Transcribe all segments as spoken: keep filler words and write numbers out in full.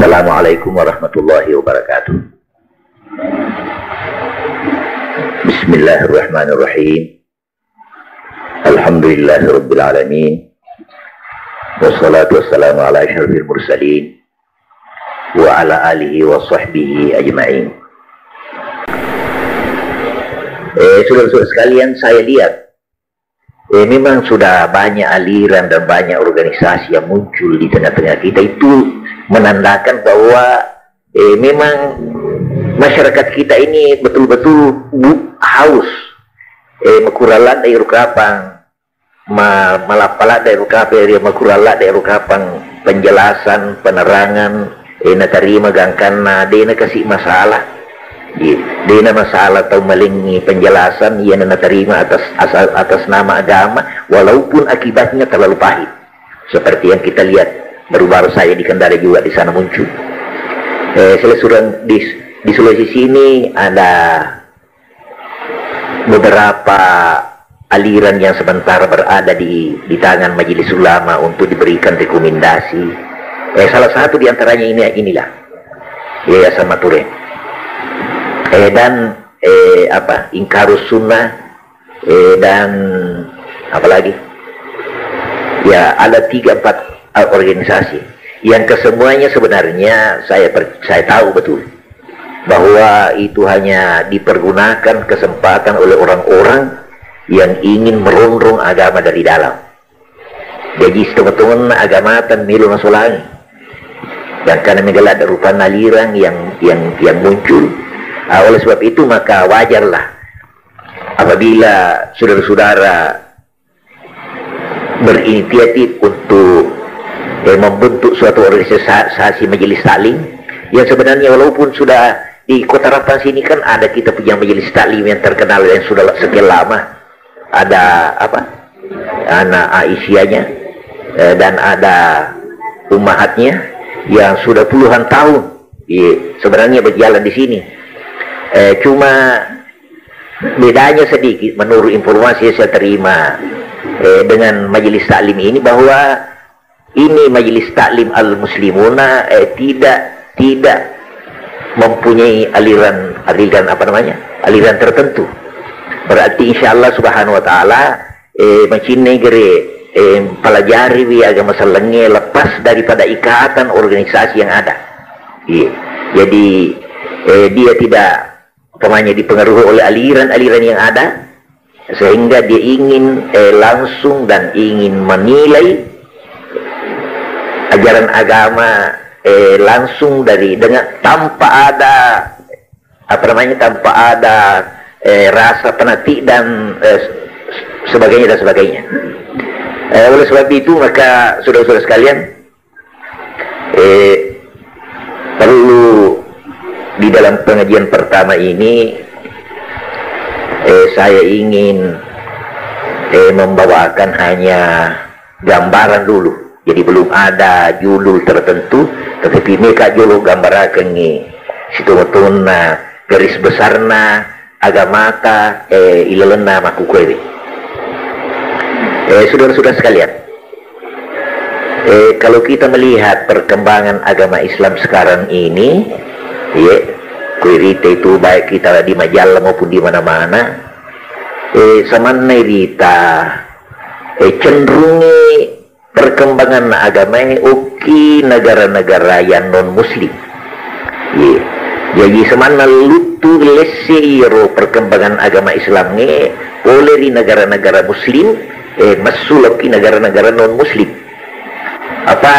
Assalamualaikum warahmatullahi wabarakatuh. Bismillahirrahmanirrahim. Alhamdulillahirabbil alamin. Wassalatu wassalamu ala asyrafil mursalin wa ala alihi wa sahbihi ajmain. Eh, saudara-saudara sekalian, saya lihat, eh, memang sudah banyak aliran dan banyak organisasi yang muncul di tengah-tengah kita. Itu menandakan bahwa, eh, memang masyarakat kita ini betul-betul bu-, haus. Eh, makurang ladde' iyaro kapang ma-, malappa ladde' iyaro kapang, makurang ladde' iyaro kapang penjelasan, penerangan, eh, natarima gangkanna, de'na kasi' masalah. Iya, de'na masalah tau malengngi penjelasan, iyana natarima atas, asal, atas nama agama, walaupun akibatnya terlalu pahit. Seperti yang kita lihat, baru-baru saja di Kendari juga di sana muncul. Eh, selain di, di Sulawesi sini ada beberapa aliran yang sementara berada di, di tangan Majelis Ulama untuk diberikan rekomendasi. Eh, salah satu di antaranya ini, inilah Yayasan Mature. Eh, dan, eh, apa, Ingkarus Sunnah, eh, dan apa lagi? Ya, ada tiga empat, eh, organisasi yang kesemuanya sebenarnya saya per-, saya tahu betul bahwa itu hanya dipergunakan kesempatan oleh orang-orang yang ingin merondrong agama dari dalam. Jaji, sitongeng-tongenna agamata melo nasolangi. Yang karena mega ladde' rupanna aliran yang, yang, yang muncul. Ah, oleh sebab itu, maka wajarlah apabila saudara-saudara berinisiatif untuk, eh, membentuk suatu organisasi majelis taklim, yang sebenarnya walaupun sudah di Kota Rappang sini kan ada kita punya majelis taklim yang terkenal yang sudah sekian lama. Ada apa? Anak Aisyahnya, eh, dan ada ummahatnya yang sudah puluhan tahun, iya, sebenarnya berjalan di sini. Eh, cuma bedanya sedikit menurut informasi yang saya terima, eh, dengan majelis taklim ini, bahwa ini majelis taklim al-muslimuna, eh, tidak, tidak mempunyai aliran, aliran apa namanya, aliran tertentu. Berarti insya Allah subhanahu wa ta'ala, eh, macinnai gere, eh, pelajariwi agama sellengnge lepas daripada ikatan organisasi yang ada. Iya. Jadi, eh, dia tidak umpamanya dipengaruhi oleh aliran-aliran yang ada, sehingga dia ingin, eh, langsung dan ingin menilai ajaran agama, eh, langsung dari, dengan, tanpa ada, apa namanya, tanpa ada, eh, rasa fanatik dan, eh, sebagainya dan sebagainya. Eh, oleh sebab itu, maka saudara-saudara sekalian, Eh, perlu di dalam pengajian pertama ini, eh, saya ingin, eh, membawakan hanya gambaran dulu. Jadi belum ada judul tertentu, tetapi meka jolo gambarakengngi sitongeng-tongenna garis besarna agamata, eh, ilalenna makkukuewe. Eh, saudara-saudara sekalian, eh, kalau kita melihat perkembangan agama Islam sekarang ini, ya, kuirita itu baik kita di majalah maupun di mana-mana, eh, samanna irita, eh, cenderungi perkembangan agamae okki negara-negara yang non muslim. Ye. Jaji samanna luttu lesse iyaro perkembangan agama Islamnge pole ri negara-negara muslim, eh, messu lokki negara-negara non muslim. Apa,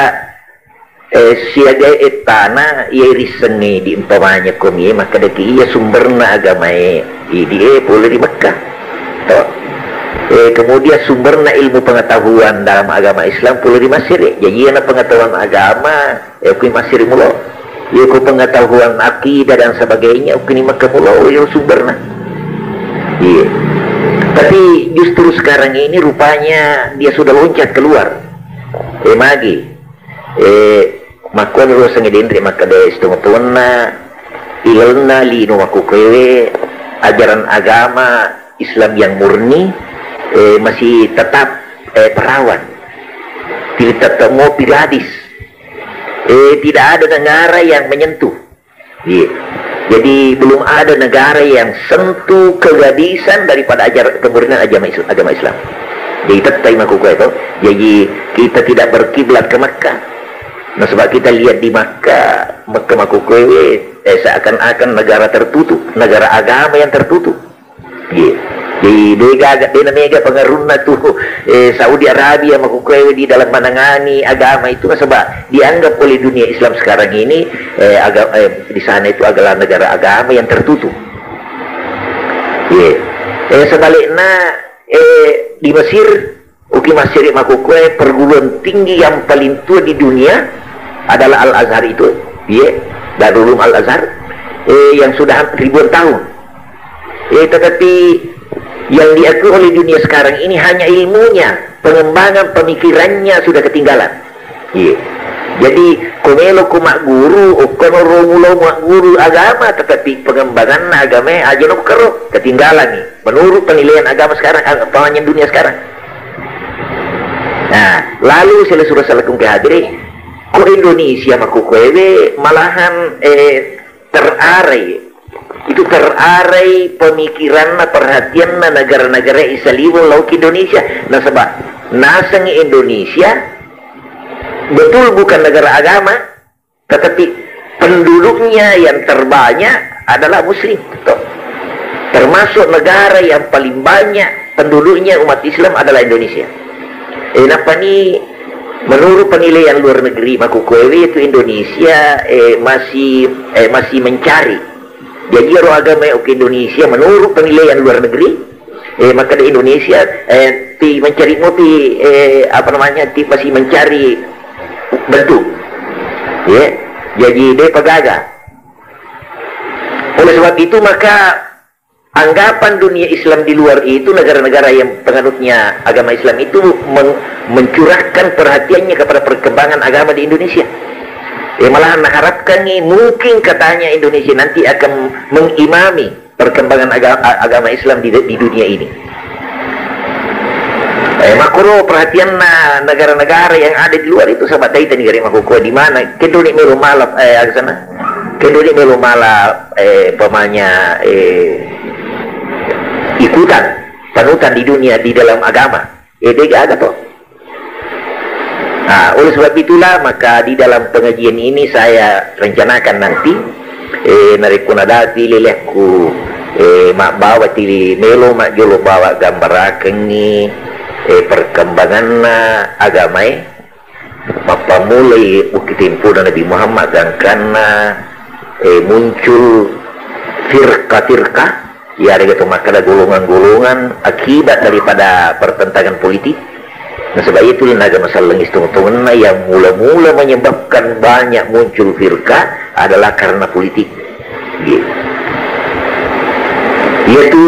eh, siaga ettana iya risengnge di umpamanya komi, makkedaki iya sumberna agamae idi e pole ri Mekkah. To. Eh, kemudian sumberna ilmu pengetahuan dalam agama Islam pole ri Mesir. Jadi iyana pengetahuan agama, eh, okki Mesir mulo. Iya ko pengetahuan akidah dan sebagainya, okki ni Mekkah mulo, iya sumberna. Iya. Tapi justru sekarang ini rupanya dia sudah loncat keluar. Eh, magi. Eh, makkuani ro sengnge denre makkeda sitongeng-tongenna ilalenna lino makkukuewe ajaran agama Islam yang murni, eh, masih tetap, eh, perawan. Tidak tetap ngopi gadis. Eh, tidak ada negara yang menyentuh. Iya. Jadi, belum ada negara yang sentuh kegadisan daripada ajar-, kemurnian agama Islam, agama Islam. Jadi, tettai makkukue to. Jadi, kita tidak berkiblat ke Makkah. Nah, sebab kita lihat di Makkah, Makkah makkukue, eh, seakan-akan negara tertutup, negara agama yang tertutup. Iya. Jadi, de gaga, de namega pengaruhna tu, eh, Saudi Arabia makkukue di dalam menangani agama itu, nasaba dianggap oleh dunia Islam sekarang ini, eh, aga-, eh, di sana itu adalah negara agama yang tertutup. Iya. Eh, sebaliknya, eh, di Mesir, uki Mesir makkukue perguruan tinggi yang paling tua di dunia adalah Al Azhar itu, iya, Darul Ulum Al Azhar, eh, yang sudah ribuan tahun. Eh, tetapi yang diakui oleh dunia sekarang ini hanya ilmunya, pengembangan pemikirannya sudah ketinggalan. Iya. Jadi, ko melo ko magguru, okkono ro mulo magguru agama, tetapi pengembanganna agama aja no karo, ketinggalan nih. Menurut penilaian agama sekarang, ag-, penilaian dunia sekarang. Nah, lalu sila surah salakung ke hadiri, ko Indonesia makkukue malahan, eh, terarai, itu terarai pemikiranna, perhatianna negara-negara Isaliweng lao ke Indonesia. Nasaba naseng Indonesia betul bukan negara agama, tetapi penduduknya yang terbanyak adalah Muslim. Toh. Termasuk negara yang paling banyak penduduknya umat Islam adalah Indonesia. Eh, napani menurut penilaian luar negeri, makkukue itu Indonesia, eh, masih, eh, masih mencari. Jadi, ero agama ke Indonesia menurut penilaian luar negeri, eh, maka di Indonesia, eh, ti mencari muti, eh, apa namanya, ti masih mencari bentuk. Ya, jadi de pagaga. Oleh sebab itu, maka anggapan dunia Islam di luar itu, negara-negara yang penganutnya agama Islam itu meng-, mencurahkan perhatiannya kepada perkembangan agama di Indonesia. Eh, malahan mengharapkan nih, mungkin katanya Indonesia nanti akan mengimami perkembangan aga-, a-, agama Islam di, di dunia ini. Eh, makkoro perhatianna negara-negara yang ada di luar itu, sama taita negara makkukue di mana, kedoni melo mala, eh, aga sana, kedoni melo mala, eh, pemanya, eh, ikutan, panutan di dunia di dalam agama. Eh, de gaga to. Nah, oleh sebab itulah, maka di dalam pengajian ini saya rencanakan nanti, eh, narekko nadati lelekku, eh, mabbawa tili melo majjolo bawa gambarakengngi, eh, perkembanganna agamae, mappammulai ukkitempuna Nabi Muhammad, gangkanna, eh, muncul firqa-firqa, iyaré'ga to makkeda golongan-golongan akibat daripada pertentangan politik. Nasaba iyatu lé naga masallengngi sitongeng-tongenna yang mula-mula menyebabkan banyak muncul firqa adalah karena politik. Iya. Iyatu,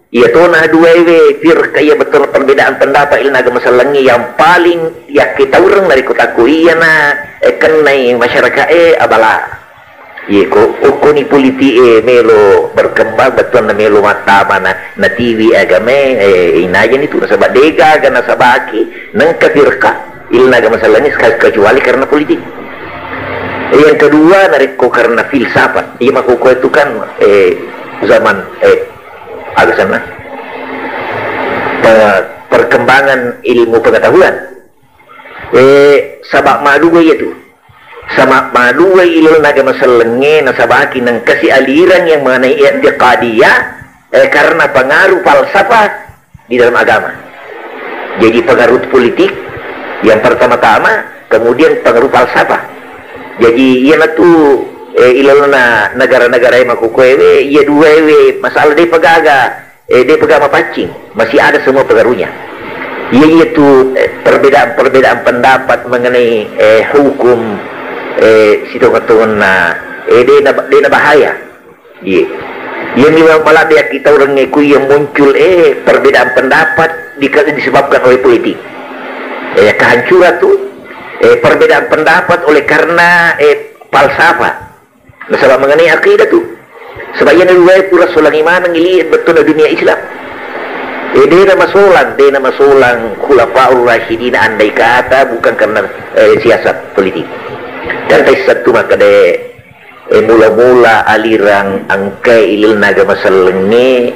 iyatona duaéwé firqa iya bettuanna perbedaan pendapat ri lé naga masallengngi yang paling yakkitaureng narékko takko iyana, eh, kennai masyarakaté abala. Iye, ko, okkoni politi'e melo berkembang, bettuanna melo mattama na, natiwi agamae, eh, inajani tu, nasaba degaga nasabaki nengka firqa ri lé naga masallengngi seka-, kecuali karena politik. Eh, yang kedua, narekko karena filsafat. Iya, makkukkoe tu kan, eh, zaman, eh, aga senna? Pe-, perkembangan ilmu pengetahuan. Eh, saba madduga iyatu. Sama madduga ri lé naga masallengnge nasabaki nengkasi aliran yang mengenai i'tiqadiyah, eh, karena pengaruh falsafah di dalam agama. Jadi pengaruh politik yang pertama-tama, kemudian pengaruh falsafah. Jadi iyanatu, eh, ri lé na negara-negara makkukkoewe, iya duaewe masalah depa gaga. Eh, depa gaga mapaccing, masih ada semua pengaruhnya. Iya, iyatu, eh, perbedaan-perbedaan pendapat mengenai, eh, hukum, eh, sitongeng-tongenna, eh, de na, de na bahaya. Iya. Iya, memang malah dia kita orang ngaku yang muncul, eh, perbedaan pendapat di-, disebabkan oleh politik. Eh, kehancuran tu, eh, perbedaan pendapat oleh karena, eh, falsafah. Nasaba mengenai akidah tu. Saba iyana duae pura solangi maneng ri bettuanna dunia Islam. Eh, de na masolang, de na masolang Khulafaur Rasyidin andai kata bukan karena, eh, siasat politik. Kan taisseng tu makkeda, eh, mula-mula alirang engkae ilalenna agama sellengnge,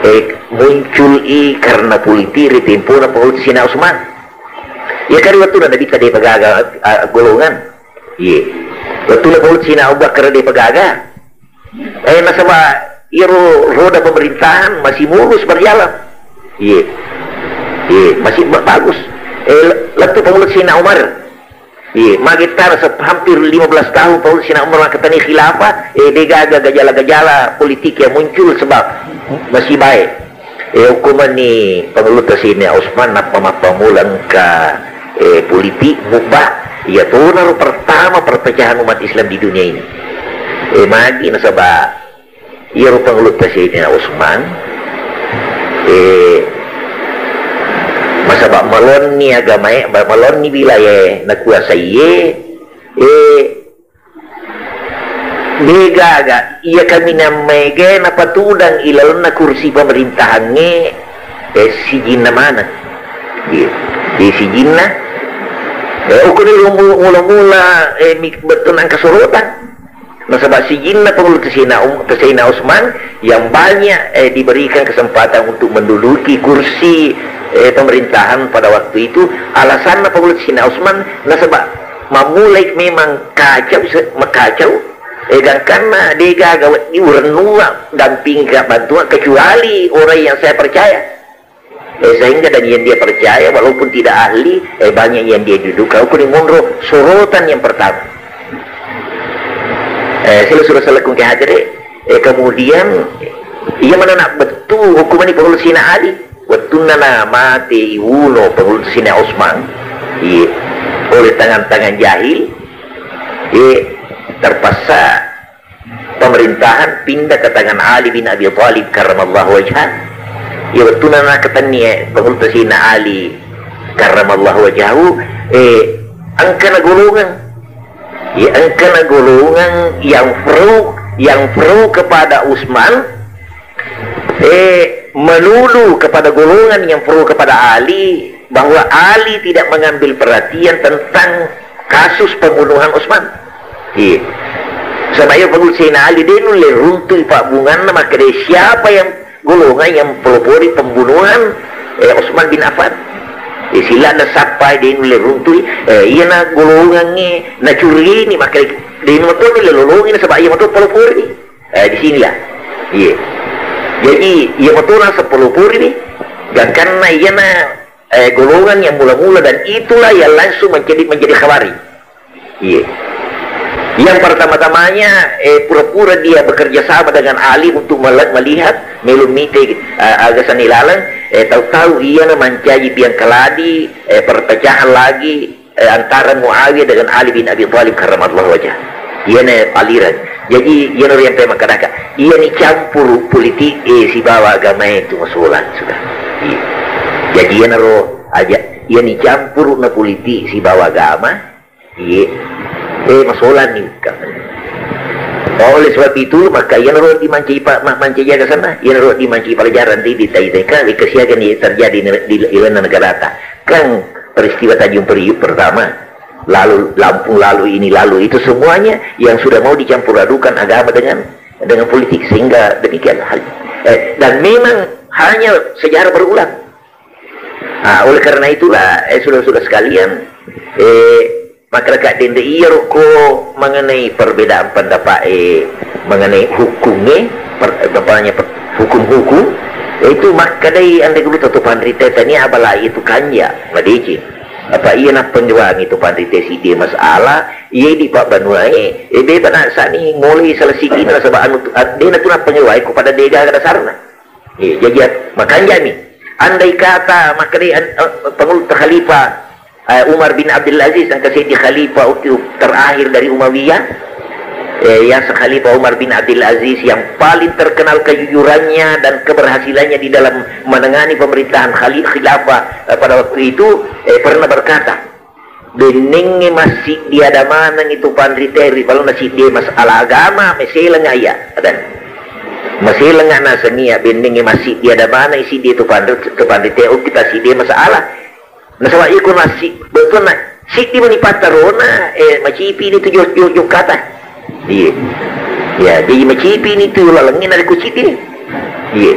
eh, muncul i karena politik ri tempona Pangulutta Sayyidina Utsman. Iya kan wettuna Nabitta de'pa gaga, ah, golongan. Iye. Wettuna Pangulutta Sayyidina Abu Bakar de'pa gaga. Eh, nasaba iyaro roda pemerintahan masih mulus berjalan. Iye. Iye, masih ba-, bagus. Eh, le-, lettu Pangulutta Sayyidina Umar. Iye, magettana se-, hampir lima belas tahun Pangulutta Sayyidina Umar makkatenni khilafah, eh, de'gaga gejala-gejala politik yang muncul sebab masih baik. Eh, okko mani Pangulutta Sayyidina Utsman nappa mappammula engka, eh, politik mubah. Iya tonaro pertama perpecahan umat Islam di dunia ini. Eh, magi nasaba iyaro Pangulutta Sayyidina Utsman, eh, nasaba malonni agamae, ma-, malonni wilayae nakuasaiye, eh, De'gaga, iya kaminang maega napatudang ilalenna kursi pemerintahangnge, eh, sijinna maneng. Iya. Iya, sijinna. Eh, okko ni mu-, mula-mula, eh, mi-, bettuanna engka sorotan. Nasaba sijinna Pangulutta Sayyidina Um-, Sayyidina Utsman yang banyak, eh, diberikan kesempatan untuk menduduki kursi, eh, pemerintahan pada waktu itu. Alasanna Pangulutta Sayyidina Utsman, nasaba mammulai memang kacau, se-, makacau, eh, gangkanna de'gaga wedding urennuang dampingka bantuang kecuali orang yang saya percaya. Eh, sehingga dan yang dia percaya walaupun tidak ahli, eh, banyak yang dia duduk. Kalau kuni monro sorotan yang pertama. Eh, sila sudah salah kungke hadere, eh, kemudian ia mana nak betul hukuman di Pangulutta Sayyidina Ali. Wettunna na mate iwuno Pangulutta Sayyidina Utsman, iya, oleh tangan-tangan jahil, iya, terpaksa pemerintahan pindah ke tangan Ali bin Abi Thalib karramallahu wajhah. Iya, wettunna na ketenni, eh, Pangulutta Sayyidina Ali karramallahu wajhahu, eh, engkana golongan. Iya, engkana golongan yang pro, yang pro kepada Utsman, eh, menuduh kepada golongan yang pro kepada Ali bahwa Ali tidak mengambil perhatian tentang kasus pembunuhan Utsman. Iya. Sebab iya Pangulutta Sayyidina Ali de' nulle runtui pabbunganna makkeda siapa yang golongan yang pelopori pembunuhan, eh, Utsman bin Affan. Eh, sila na sappai de' nulle runtui, eh, iyana golongangnge nacurigaini makkeda de' nulle lolongi nasaba iya mato pelopori. Eh, di sinilah. Iya. Jadi, iya mato naseng pelopori ni, gangkanna iyana, eh, golongan yang mula-mula dan itulah yang langsung menjadi, menjadi khawarij. Iya. Yang pertama-tamanya, eh, pura-pura dia bekerja sama dengan Ali untuk mel-, melihat, melo mite, eh, aga sanilalang, eh, tahu-tahu iyana mancaji biang keladi, eh, perpecahan lagi, eh, antara Muawiyah dengan Ali bin Abi Thalib karramallahu wajah. Iyana aliran. Jadi, iyana yang pemain makadaka. Iyani campur politik, eh, sibawa agama itu masolang sudah. Iya. Jadi, iyana ro aja, iyani campur na politik sibawa agama, iya. Eh, masolang ni bukan. Oleh sebab itu, maka iyana ro dimanci pa-, ma-, manci jaga sana, iyana ro dimanci pelajaran di, di tai-, tai-, kan, kesiagan yang terjadi di, di, di negara ta. Kan, peristiwa Tanjung Priuk pertama, lalu Lampung, lalu ini, lalu itu, semuanya yang sudah mau dicampur adukan agama dengan, dengan politik, sehingga demikian hal. Eh, dan memang hanya sejarah berulang. Ah, oleh karena itulah, eh, sudah-sudah sekalian, eh, masyarakat dende iya roko mengenai perbedaan pendapat, eh, mengenai hukumnya, per-, apa namanya, per-, hukum-hukum, itu makkedai ande guru tatu panrita tania abala itu kanja, madeceng. Apa iya nappenjuangi tu panrita siddi masalah, iya di Pak Banua, eh, eh, beba nak sani mulai salah siki nasaba anu tu, ah, de natu nappenjuangi ko pada dega dasarna. Eh, jadi, makanjami. Andai kata, makkedai an-, eh, pengulu Khalifah, eh, Umar bin Abdul Aziz, engka seddi khalifah uki-, terakhir dari Umayyah, eh, yang Khalifah Umar bin Abdul Aziz yang paling terkenal kejujurannya dan keberhasilannya di dalam menangani pemerintahan khali-, khilafah, eh, pada waktu itu, eh, pernah berkata, "Bennengnge massiddi ada maneng itu panrite ri balona siddi masalah agama, meseleng aya." Adan. Meseleng ana senia bennengnge massiddi ada maneng siddi itu panrite, itu panrite, oh, kita siddi masalah. Nasaba iko nasi, betulna, Siddi mani pattarona, eh, macipi ni tu jo-, jo-, jokkata. Iya. Ya, jadi macipi ni tu lalengnge narekko siddi ni. Iya.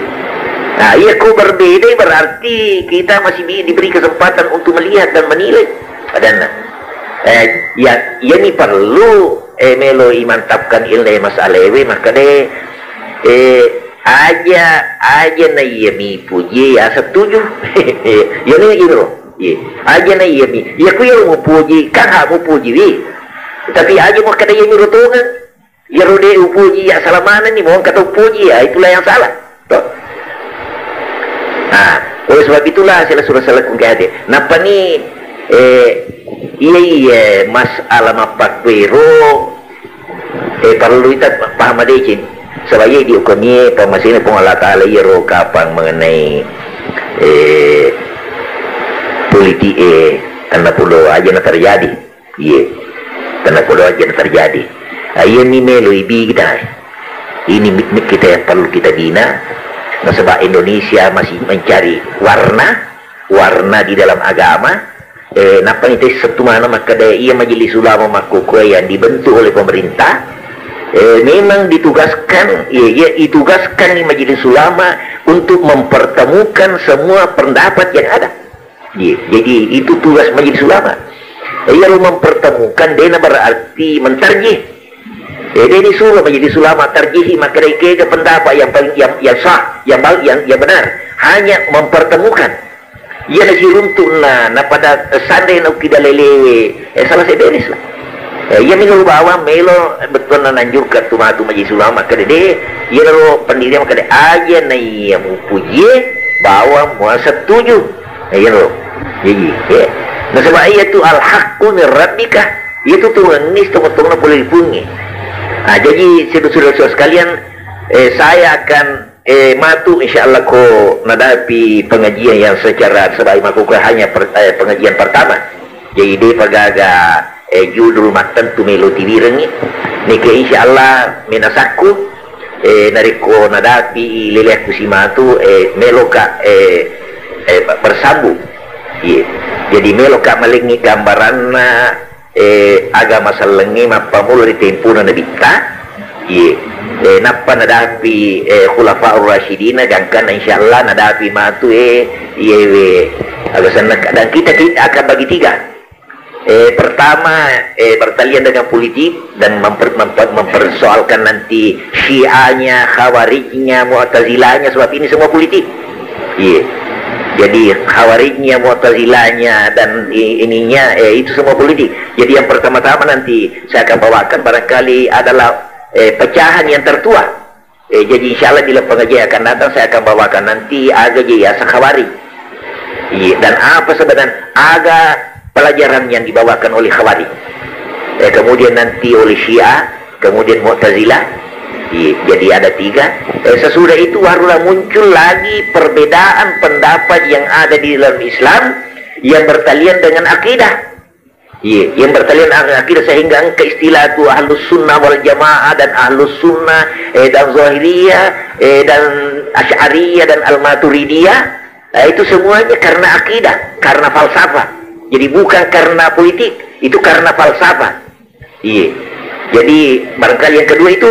Nah, iya ko berbeda berarti kita masih bi-, diberi kesempatan untuk melihat dan menilai. Adanna. Eh, ya, iya ni perlu, eh, melo imantapkan ilmu masalah ewe, maka de, eh, aja, aja na iya mi puji, ya setuju. Iya ni gitu. Iya. Aja na iya mi. Iya ku iya mupuji, kan hak mupuji wi. Tapi aja mau kada iya mi rotongan. Iya rode upuji, ya salah mana ni, mau kata upuji, ya itulah yang salah. Toh. Nah, oleh sebab itulah saya sudah salah kungkade. Napa ni, eh, iya, iya, masalah mappakuero, eh, perlu kita paham ada izin. Sebab iya di ukamie, pamasina Puang Allah Ta'ala, iya ro kapang mengenai, eh, politik, eh, karena perlu aja na terjadi. Iya. Karena perlu aja na terjadi. Ah, iya ni melo ibi kita. Ini mi-, mi-, kita yang perlu kita bina. Nasaba Indonesia masih mencari warna, warna di dalam agama. Eh, napa ni tes satu mana maka daya iya Majelis Ulama makkukue yang dibentuk oleh pemerintah. Eh, memang ditugaskan, iya, iya, ditugaskan ni Majelis Ulama untuk mempertemukan semua pendapat yang ada. Iya, jadi itu tugas Majelis Ulama. Iya, mempertemukan, dena berarti mentarjih. Eh, dena suruh Majelis Ulama tarjihi, maka dari kega pendapat yang paling, yang, yang sah, yang baik, yang, yang benar. Hanya mempertemukan. Iya, na siruntuk na, na pada sandai na ukida lelewe. Eh, salah saya beres lah. Eh, iya, melo bawang, melo, eh, betul na nanjurkan tu matu Majelis Ulama, kada de, iya, lo pendirian, kada aja na iya mupuji, bawang, muasa setuju. Eh, iya, lo. Jadi, eh. Nasaba iya tu al-haqqu min rabbika. Iya tu Tuhan ni, setengah-setengah boleh dipungi. Nah, jadi, saudara-saudara sekalian, eh, saya akan Eh, matu, insya Allah, ko nadapi pengajian yang secara sebaik mako ko hanya per-, eh, pengajian pertama. Jadi, de pagaga, eh, judul mattentu melo tiwirengi. Nike, insya Allah, minasakku, eh, narekko nadapi leleakku simatu, eh, meloka, eh, eh, bersambung. Iya. Jadi, meloka malengi gambaranna, eh, agama sellengnge mappammula ri tempona Nabitta, iye, eh, nappa nadapi, eh, Khulafaur Rasyidina, gangkanna insyaallah nadapi matu, eh, iyewe, aga senna, dan kita, kita akan bagi tiga. Eh, pertama, eh, bertalian dengan politik dan memper-, memper-, mempersoalkan nanti Syiahnya, Khawarijnya, Mu'tazilahnya, sebab ini semua politik. Iya. Jadi Khawarijnya, Mu'tazilahnya, dan i-, ininya, eh, itu semua politik. Jadi yang pertama-tama nanti saya akan bawakan barangkali adalah, eh, pecahan yang tertua. Eh, jadi insya Allah di pengajian akan datang saya akan bawakan nanti aga je yaseng Khawarij. Iya, dan apa sebenarnya aga pelajaran yang dibawakan oleh Khawarij. Eh, kemudian nanti oleh Syiah, kemudian Mu'tazilah. Iya, jadi ada tiga. Eh, sesudah itu barulah muncul lagi perbedaan pendapat yang ada di dalam Islam yang bertalian dengan akidah. Iya, yang bertalian dengan akidah sehingga engka istilah tu Ahlus Sunnah wal Jamaah dan Ahlus Sunnah, eh, dan Zahiriyah, eh, dan Asy'ariyah dan Al-Maturidiyah. Eh, itu semuanya karena akidah, karena falsafah. Jadi bukan karena politik, itu karena falsafah. Iya. Jadi, barangkali yang kedua itu,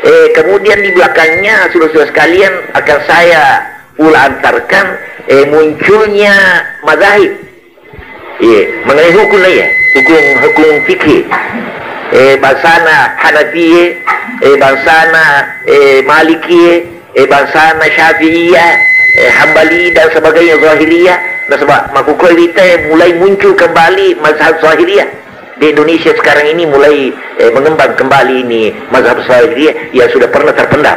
eh, kemudian di belakangnya, saudara-saudara sekalian, akan saya pula antarkan, eh, munculnya mazahib. Iya, mengenai hukum lah ya, hukum, hukum fikih. Eh, bangsana Hanafiye, eh, bangsana, eh, Malikiye, eh, bangsana Syafi'iyah, eh, Hambali dan sebagainya, Zahiriyah. Nah, sebab makkukue wita mulai muncul kembali mazhab Zahiriyah. Di Indonesia sekarang ini mulai, eh, mengembang kembali ini mazhab Zahiriyah yang sudah pernah terpendam.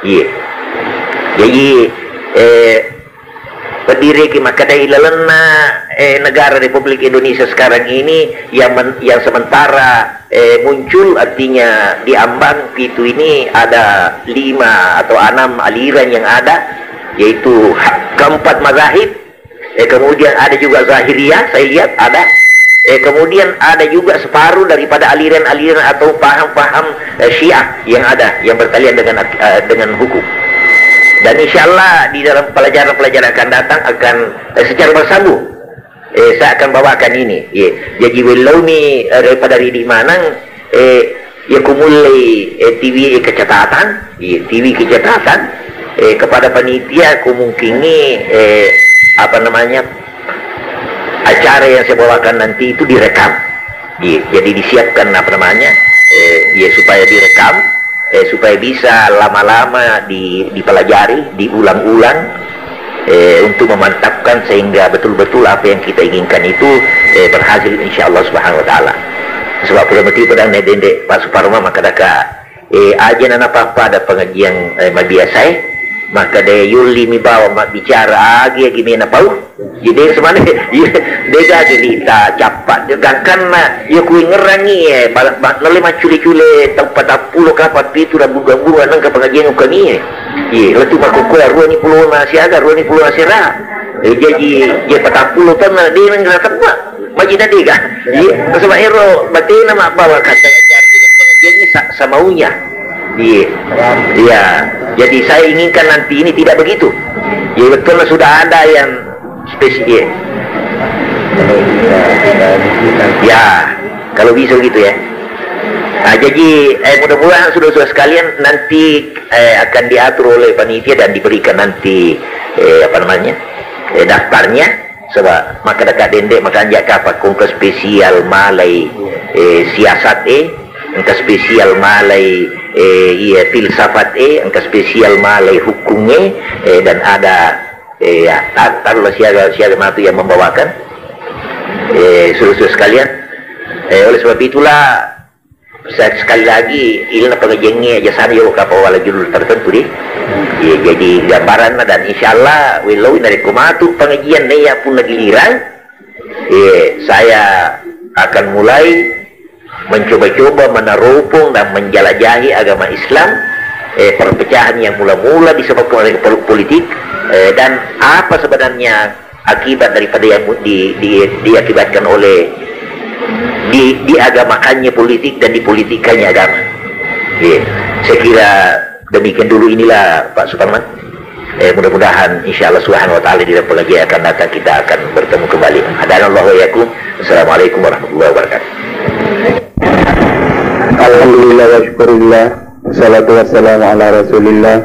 Iya. Jadi, eh, berdiri ki makkadai lalenna, eh, negara Republik Indonesia sekarang ini yang men-, yang sementara, eh, muncul, artinya di ambang pitu ini ada lima atau enam aliran yang ada, yaitu ha-, keempat mazahib, Eh, kemudian ada juga Zahiriyah, saya lihat ada. Eh, kemudian ada juga separuh daripada aliran-aliran atau paham-paham, eh, Syiah yang ada, yang bertalian dengan ak-, eh, dengan hukum. Dan insya Allah di dalam pelajaran-pelajaran akan datang akan, eh, secara bersambung. Eh, saya akan bawakan ini. Iya. Jadi, wellomi, eh, daripada ridi manang, eh, ya kumullei, eh, T V, eh, kecatatan, iya, T V kecatatan, eh, kepada panitia, kumungkingi, eh, apa namanya, acara yang saya bawakan nanti itu direkam. Iya, jadi disiapkan, apa namanya, eh, ya, supaya direkam, eh, supaya bisa lama-lama di-, dipelajari, diulang-ulang, eh, untuk memantapkan sehingga betul-betul apa yang kita inginkan itu, eh, berhasil, insya Allah Subhanahu wa Ta'ala. Sebab pura mati pedang ne dende Pak Suparma, maka daka, eh, aja nana papa ada pengajian, eh, mabiasa, eh, maka de yulli mi bawa mak bicara agi agi mena pau. Jadi sebenarnya, iya, dega cerita cappa. Gangkanna, iya, kuingerangi, eh, bal-, ba-, nole maccule-cule tau patappulo ka, patpitu, rabu-rabu, anang ka pengajian ukami, eh. Iya, letu makkukue, ruani pulona siaga, ruani pulona sera. Eh, jadi, je patappulo tonna, de nang tebba. Maji tadi ka? Iya, sebab ero batena mabbawa kata pengajian ini sa-, samaunya. Iya. Iya. Jadi saya inginkan nanti ini tidak begitu. Ya, betul sudah ada yang spesial. Ya, kalau bisa gitu ya. Nah, jadi, eh, mudah-mudahan sudah-sudah sekalian nanti, eh, akan diatur oleh panitia dan diberikan nanti, eh, apa namanya, eh, daftarnya. Sebab maka deka dende makanja kapa kongka spesial malai, eh, siasat, eh, engka spesial malai, eh, iya, filsafat, eh, engka spesial malai hukum, eh, eh, dan ada, eh, ya, tar-, taruhlah siaga, siaga matu yang membawakan, eh, suruh-suruh sekalian. Eh, oleh sebab itulah, saya sekali lagi, ilna pengajiannya aja sana, yuk, kapal wala judul tertentu di. Ya, jadi gambaran dan insya Allah, willow narekko matu pengajian nih ya pun lagi lirang, eh, saya akan mulai mencoba-coba meneropong dan menjelajahi agama Islam, eh, perpecahan yang mula-mula disebabkan oleh pol-, politik, eh, dan apa sebenarnya akibat daripada yang mu-, di, di, diakibatkan oleh di, diagamakannya politik dan dipolitikannya agama. Iya. Saya kira demikian dulu inilah, Pak Suparman. Eh, mudah-mudahan insya Allah Subhanahu wa Ta'ala di dalam pengajian akan datang kita akan bertemu kembali. Hadanallahu wa iyyakum. Assalamualaikum warahmatullahi wabarakatuh. Alhamdulillah wa syukurillah. Wassalatu wassalamu ala Rasulillah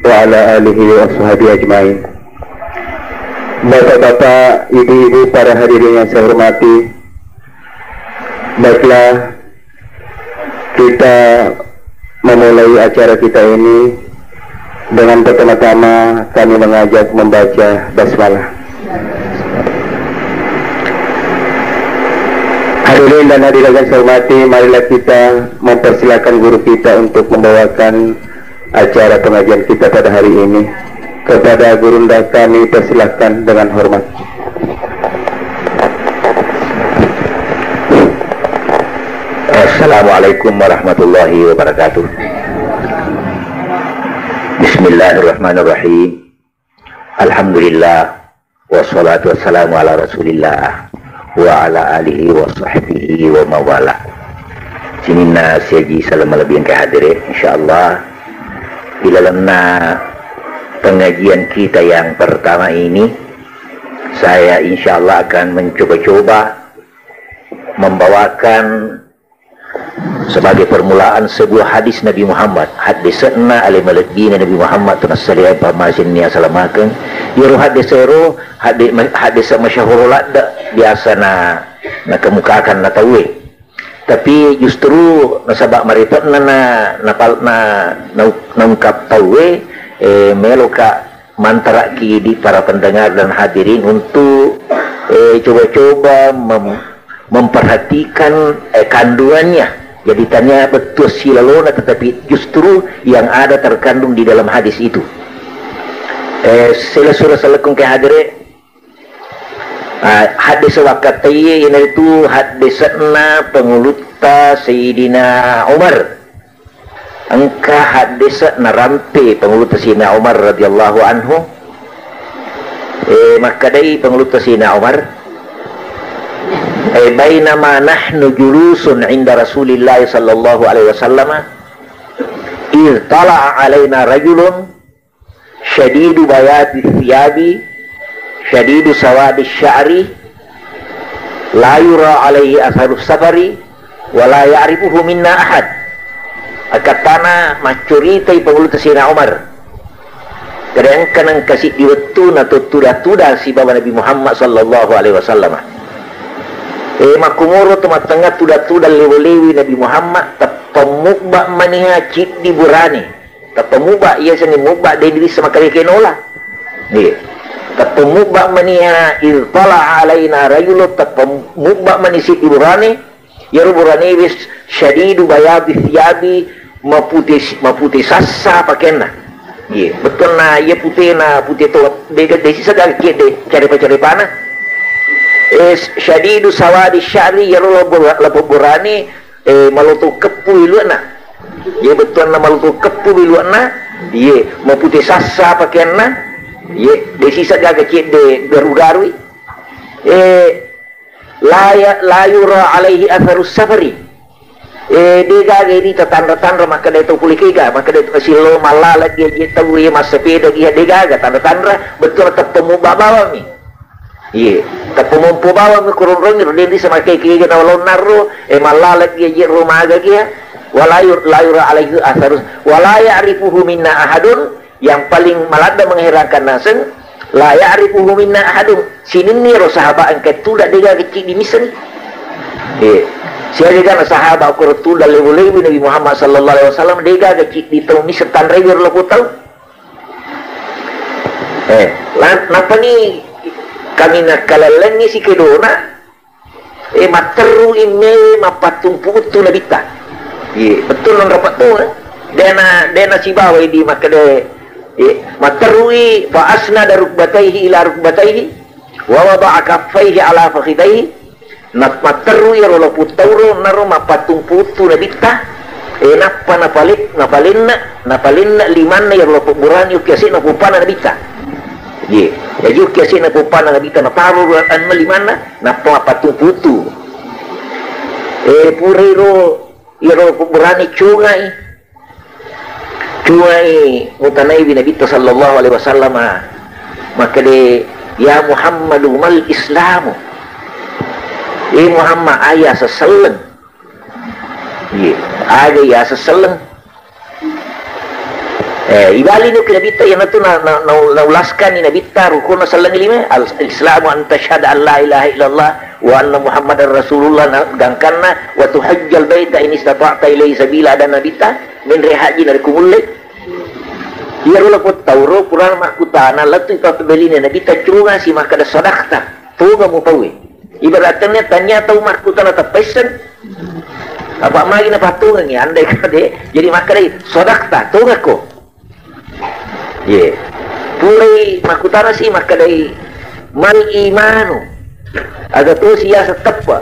wa ala alihi wa sahbihi ajmain. Bapak-bapak, ibu-ibu, para hadirin yang saya hormati, baiklah, kita memulai acara kita ini dengan pertama-tama kami mengajak membaca basmalah. Hadirin dan hadirat yang saya hormati, marilah kita mempersilakan guru kita untuk membawakan acara pengajian kita pada hari ini. Kepada gurunda kami persilahkan dengan hormat. Assalamualaikum warahmatullahi wabarakatuh. Bismillahirrahmanirrahim. Alhamdulillah. Wassalatu wassalamu ala Rasulillah wa ala alihi wa sahbihi wa mawala. Sininna siaji salama lebih ke hadire, insyaallah. Ilalanna pengajian kita yang pertama ini, saya insyaallah akan mencoba-coba membawakan sebagai permulaan sebuah hadis Nabi Muhammad, haddese'na ale malebbina Nabi Muhammad, tunassalia pamasinni asalamakeng. Iyaro haddese ro, hadde-, haddese masyahuro ladde biasa na, nakemukakan na tauwe. Tapi justru nasaba marito'na na, napal-, na, nau-, naungkap tauwe, eh, meloka mantaraki di para pendengar dan hadirin untuk, eh, coba-coba mem-, memperhatikan, eh, kandungannya. Jadi tania betul silalona, tetapi justru yang ada terkandung di dalam hadis itu. Eh, sila surah salakung ke hadire, ah, hadis wakkatai, iyanaritu haddese'na pengulutta Sayyidina Umar. Engka haddese narampe pangulutta Sayyidina Umar radhiyallahu anhu, eh, makkedai pangulutta Sayyidina Umar, eh, "Bainama nahnu julusun inda Rasulillah sallallahu alaihi wasallam, idh tala'a alaina rajulun syadidu bayadi thiyabi, syadidu sawadi sya'ri, La yura alaihi atharus safari wa la ya'rifuhu minna ahad. Akkattana maccuritai pangulutta Sayyidina Umar. Kada engka nengka siddi wettu na to tuda-tuda sibawa Nabi Muhammad sallallahu alaihi wasallam. E, makkumoro to mattengnga tuda-tuda lewo-lewi Nabi Muhammad, teppeng mubba maniha ciddi burane. Teppeng mubba, iya senni mubba de dirissa makkaleke nola. Iya. Teppeng mubba maniha irtala alaina rajulu, teppeng mubba mani siddi burane, Iyaro burane wis syadidu bayadi thiyabi, mapute, mapute sassa pakeanna. Iya, bettuanna iya putena, pute to, de, de sisa gaki de carepa-carepana. Eh, syadidu sawadi sya'ri, iyaro labo, labo burane, eh, maloto keppu wiluana. Iya, bettuanna maloto keppu wiluana. Iya, mapute sassa pakeanna. Iya, de sisa gaga cedde garu-garui. Eh, La ya-, la yura alaihi atharus safari. Eh, de gaga irita tanra-tanra makkeda to pole kega, makkeda to sillo mallala dia je tau ye massepeda dia de gaga tanra-tanra, betul teppeng mubba bawami. Iye, teppeng mompo bawami kurunrungi ro dendi sama kega na walon narro, eh, mallala dia je ro maga dia. Wala yur-, la yura alaihi atharus, wala ya'rifuhu minna ahadun, Yang paling maladde mengherankan naseng, la ya'rifuhu minna ahadun. Sininni ro sahabat engka tuda de gaga ciddi missengi. Eh, siaga gana sahabat ko tuda lewu-lewu Nabi Muhammad sallallahu alaihi wasallam de gaga ciddi tau misseng tanrai ro lapo tau. Eh, la-, napani kami nakalallengi si kedona, Eh, matterru imme mappattumpu uttu nabitta. Iye, betul nonro pattunga. Dena, dena sibawa idi makkeda, eh, matterrui fa asnada rukbataihi ila rukbataihi wa wada'a kaffaihi ala fakhidaihi. Na-, matterru iyaro lapu tauro naro mappattumpu uttu nabitta. Eh, nappa napale-, napalenna, napalenna limanna iyaro lapu burani ukiase na kupana nabitta. Iye, jaji ukiase na kupana nabitta nataro anna limanna. Nappa mappatumputu. Eh, purairo iyaro kuburane cungai. Cungai mutanaiwi Nabitta sallallahu alaihi wasallam. Makkeda, "Ya Muhammadu, mal Islamu?" Eh Muhammad, aga yaseng selleng? Iya, aga yaseng selleng? Eh, ibalini ku Nabitta, iyanatu na, na, na, naulaskanni Nabitta rukunna selleng lima. Al-Islamu an tasyhada an la ilaha illallah wa anna Muhammadar Rasulullah, na, gangkanna, "Wa tuhajjal baita in istata'ta ilaihi sabila," ada Nabitta, menre haji narekko mulle. Iyaro lapo tauro purana makkutana, lettu ipappebeline Nabitta, cunga si makkeda, "Sadaqta, tongeng mupaue." Ibaratna tania tau makkutana tappaisseng, apa magi napatongengi, andai kade, jadi makkedai, "Sadaqta, tongekko." Ye. Pulai makkutana si makkedai, "Mal imanu?" Aga tosi yaseng teppa.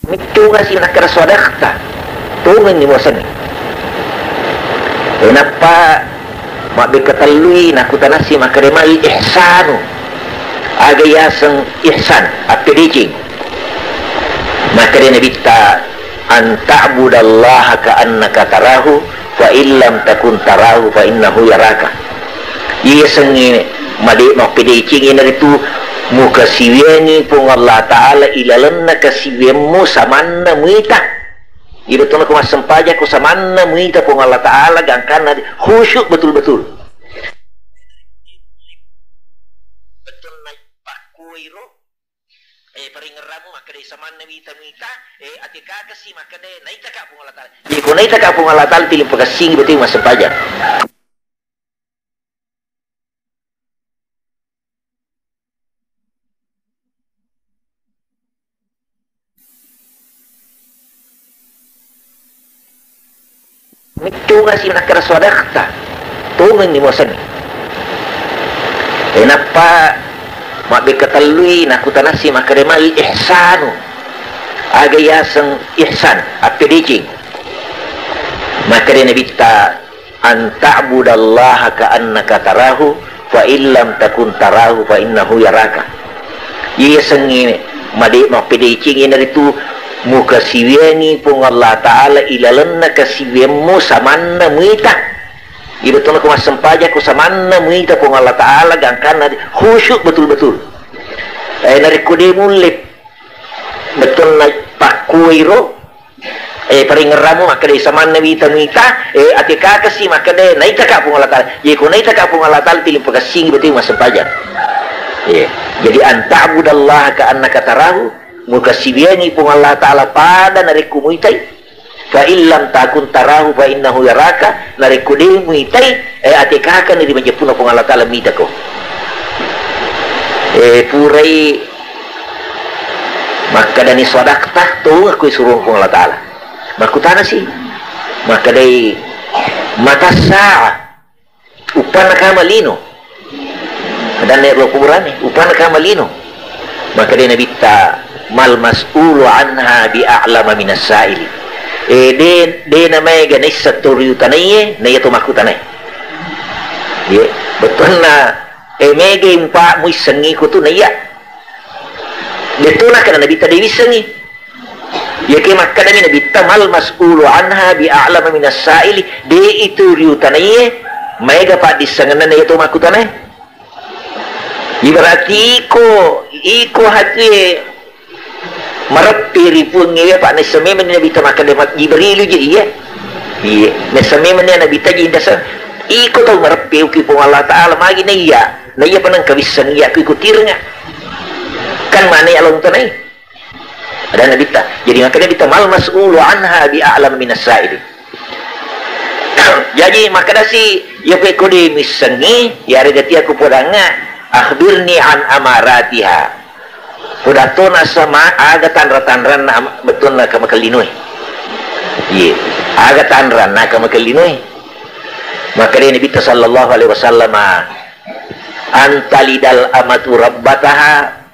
Mittunga si nakkeda, "Sadaqta, tongenni muasengnge." E, nappa mabbekka tellui, nakkutanassi makkeda, "Mal ihsanu?" Aga yaseng ihsan, appedeceng? Makkeda Nabitta, "An ta'budallaha ka'annaka tarahu, fa in lam takun tarahu, fa innahu yaraka." Iyasengnge made-, mappedeceng iyanaritu mukasiwiangngi Puang Allah Ta'ala ilalenna kasiwiammu samanna muita. Ibettuna ko massempajang ko samanna muita Puang Allah Ta'ala gangkanna khusyuk betul-betul. Bettuanna pakkuiro, eh, paringerrammu makkeda samanna wita-wita, eh, ate kakasi makkeda naitaka Puang Allah Ta'ala. Jadi ko naitaka Puang Allah Ta'ala, tiling pakassingi betul massempajang. Mittunga si nakkeda, "Sadaqta, tongenni muasengnge." E, nappa mabbekka tellui, nakkutanassi makkeda, "Mal ihsanu?" Aga yaseng ihsan, appedeceng? Makkeda Nabitta, "An ta'budallaha ka'annaka tarahu, "Fa illam takun tarahu fa innahu yaraka." Iyasengnge made-, mappedeceng iyanaritu mukasiwiyangngi Puang Allah Ta'ala ilalenna kasiwiyammu samanna muita. Iya bettuanna ko massempajang ko samanna muita Puang Allah Ta'ala gangkanna khusyuk betul-betul. Eh, narekko de mulle bettuanna pakkuiro, eh, paringerramu makkeda samanna wita muita, eh, ate kakasi makkeda naitaka Puang Allah Ta'ala. Ye ko naitaka Puang Allah Ta'ala tiling pakassingi betul massempajang. Eh, jadi anta'budallaha ka annaka tarahu, mukasiwiyangngi Puang Allah Ta'ala pada narekko muitai. Fa illam takun tarahu fa innahu yaraka, narekko de muitai, eh, ate kakani ri majeppunna Puang Allah Ta'ala mitako. Eh, purai makkadani sadaqta, tongekko isuruh Puang Allah Ta'ala. Makkutanasi, makkedai mata sa'a. Uppanna kama lino. Adanna ero kuburane, uppanna kama lino. Makkeda Nabitta, "Mal mas'ulu anha bi a'lama minas sa'ili." Eh, de, de namaega naisseng to riutanaiye, naiya to makkutanae. Ye, bettuanna, eh, mega umpa muissengi kutu naiya. Detu nakkeda Nabitta de wissengi. Iyakiya makkedami Nabitta, "Mal mas'ulu anha bi a'lama minas sa'ili," de itu riutanaiye maega paddissengenna naiya to makkutanae. Ibarati iko, iko hatuye mareppe ri Puangnge, apa naisseng memeng Nabitta makkeda, "Mak-, Jibrilu je iya." Iya, naisseng memeng Nabitta je indaseng. Iko tau mareppe uki Puang Allah Ta'ala, magi naiya, naiya peneng kawisseng iya ku iko tirenga. Kan mane along tanai. Ada Nabitta. Jadi makkeda Nabitta, "Mal mas'ulu anha bi a'lam minas sa'ili." Jadi makkedasi, "Ya pe kode missengi, ya rega tia ku podangnga, akhbirni an amaratiha." Podatona sama aga tanra-tanranna ama-, bettuanna kamakellinoe. Iya. Aga tanranna kamakellinoe. Makkeda Nabitta sallallahu alaihi wasallam, "Antalidal amatu rabbataha."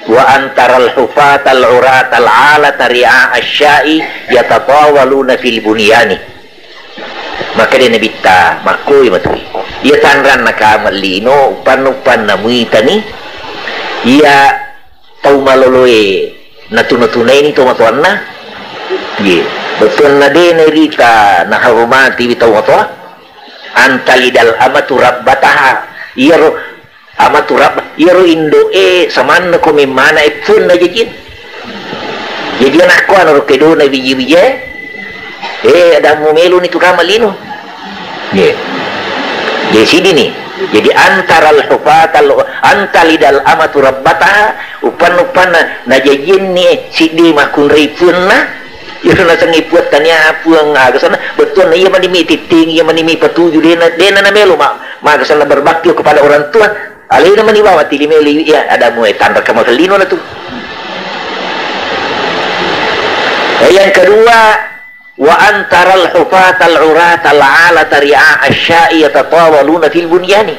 Wa antaral hufatal uratal alata ri'a asya'i yatatawaluna fil bunyani. Makkeda Nabitta, makkoi matui. Iya tanranna kama lino, uppanna-uppanna muitani. Iya tau maloloe natuna-tunaini tomatoanna. Ye, bettuanna de nairita nahormatiwi tau matoa. Antalidal amatu rabbataha. Iyaro Amatu rabba, iyaro indo'e samanna ko memmana e puanna jajin. Jadi anakku anaro kedona wiji-wije, eh, adammu meloni tu kama lino. Ye. Jadi sidini. Jadi antaral hufatal, antalidal amatu rabbataha, uppanna-uppanna najajinni siddi makkunrai puanna, iyaro nasengngi puang tania puang aga sana, bettuanna iya manimi titting, iya manimi patuju, dena, dena namelo ma-, maga sana berbakti kepada orang tua. Alena mani bawang tili meli, iya, ada muai tanra kamakellino na tu. Eh, yang kedua, wa antaral hufatal uratal alata ri'a asya'i yatatawaluna fil bunyani.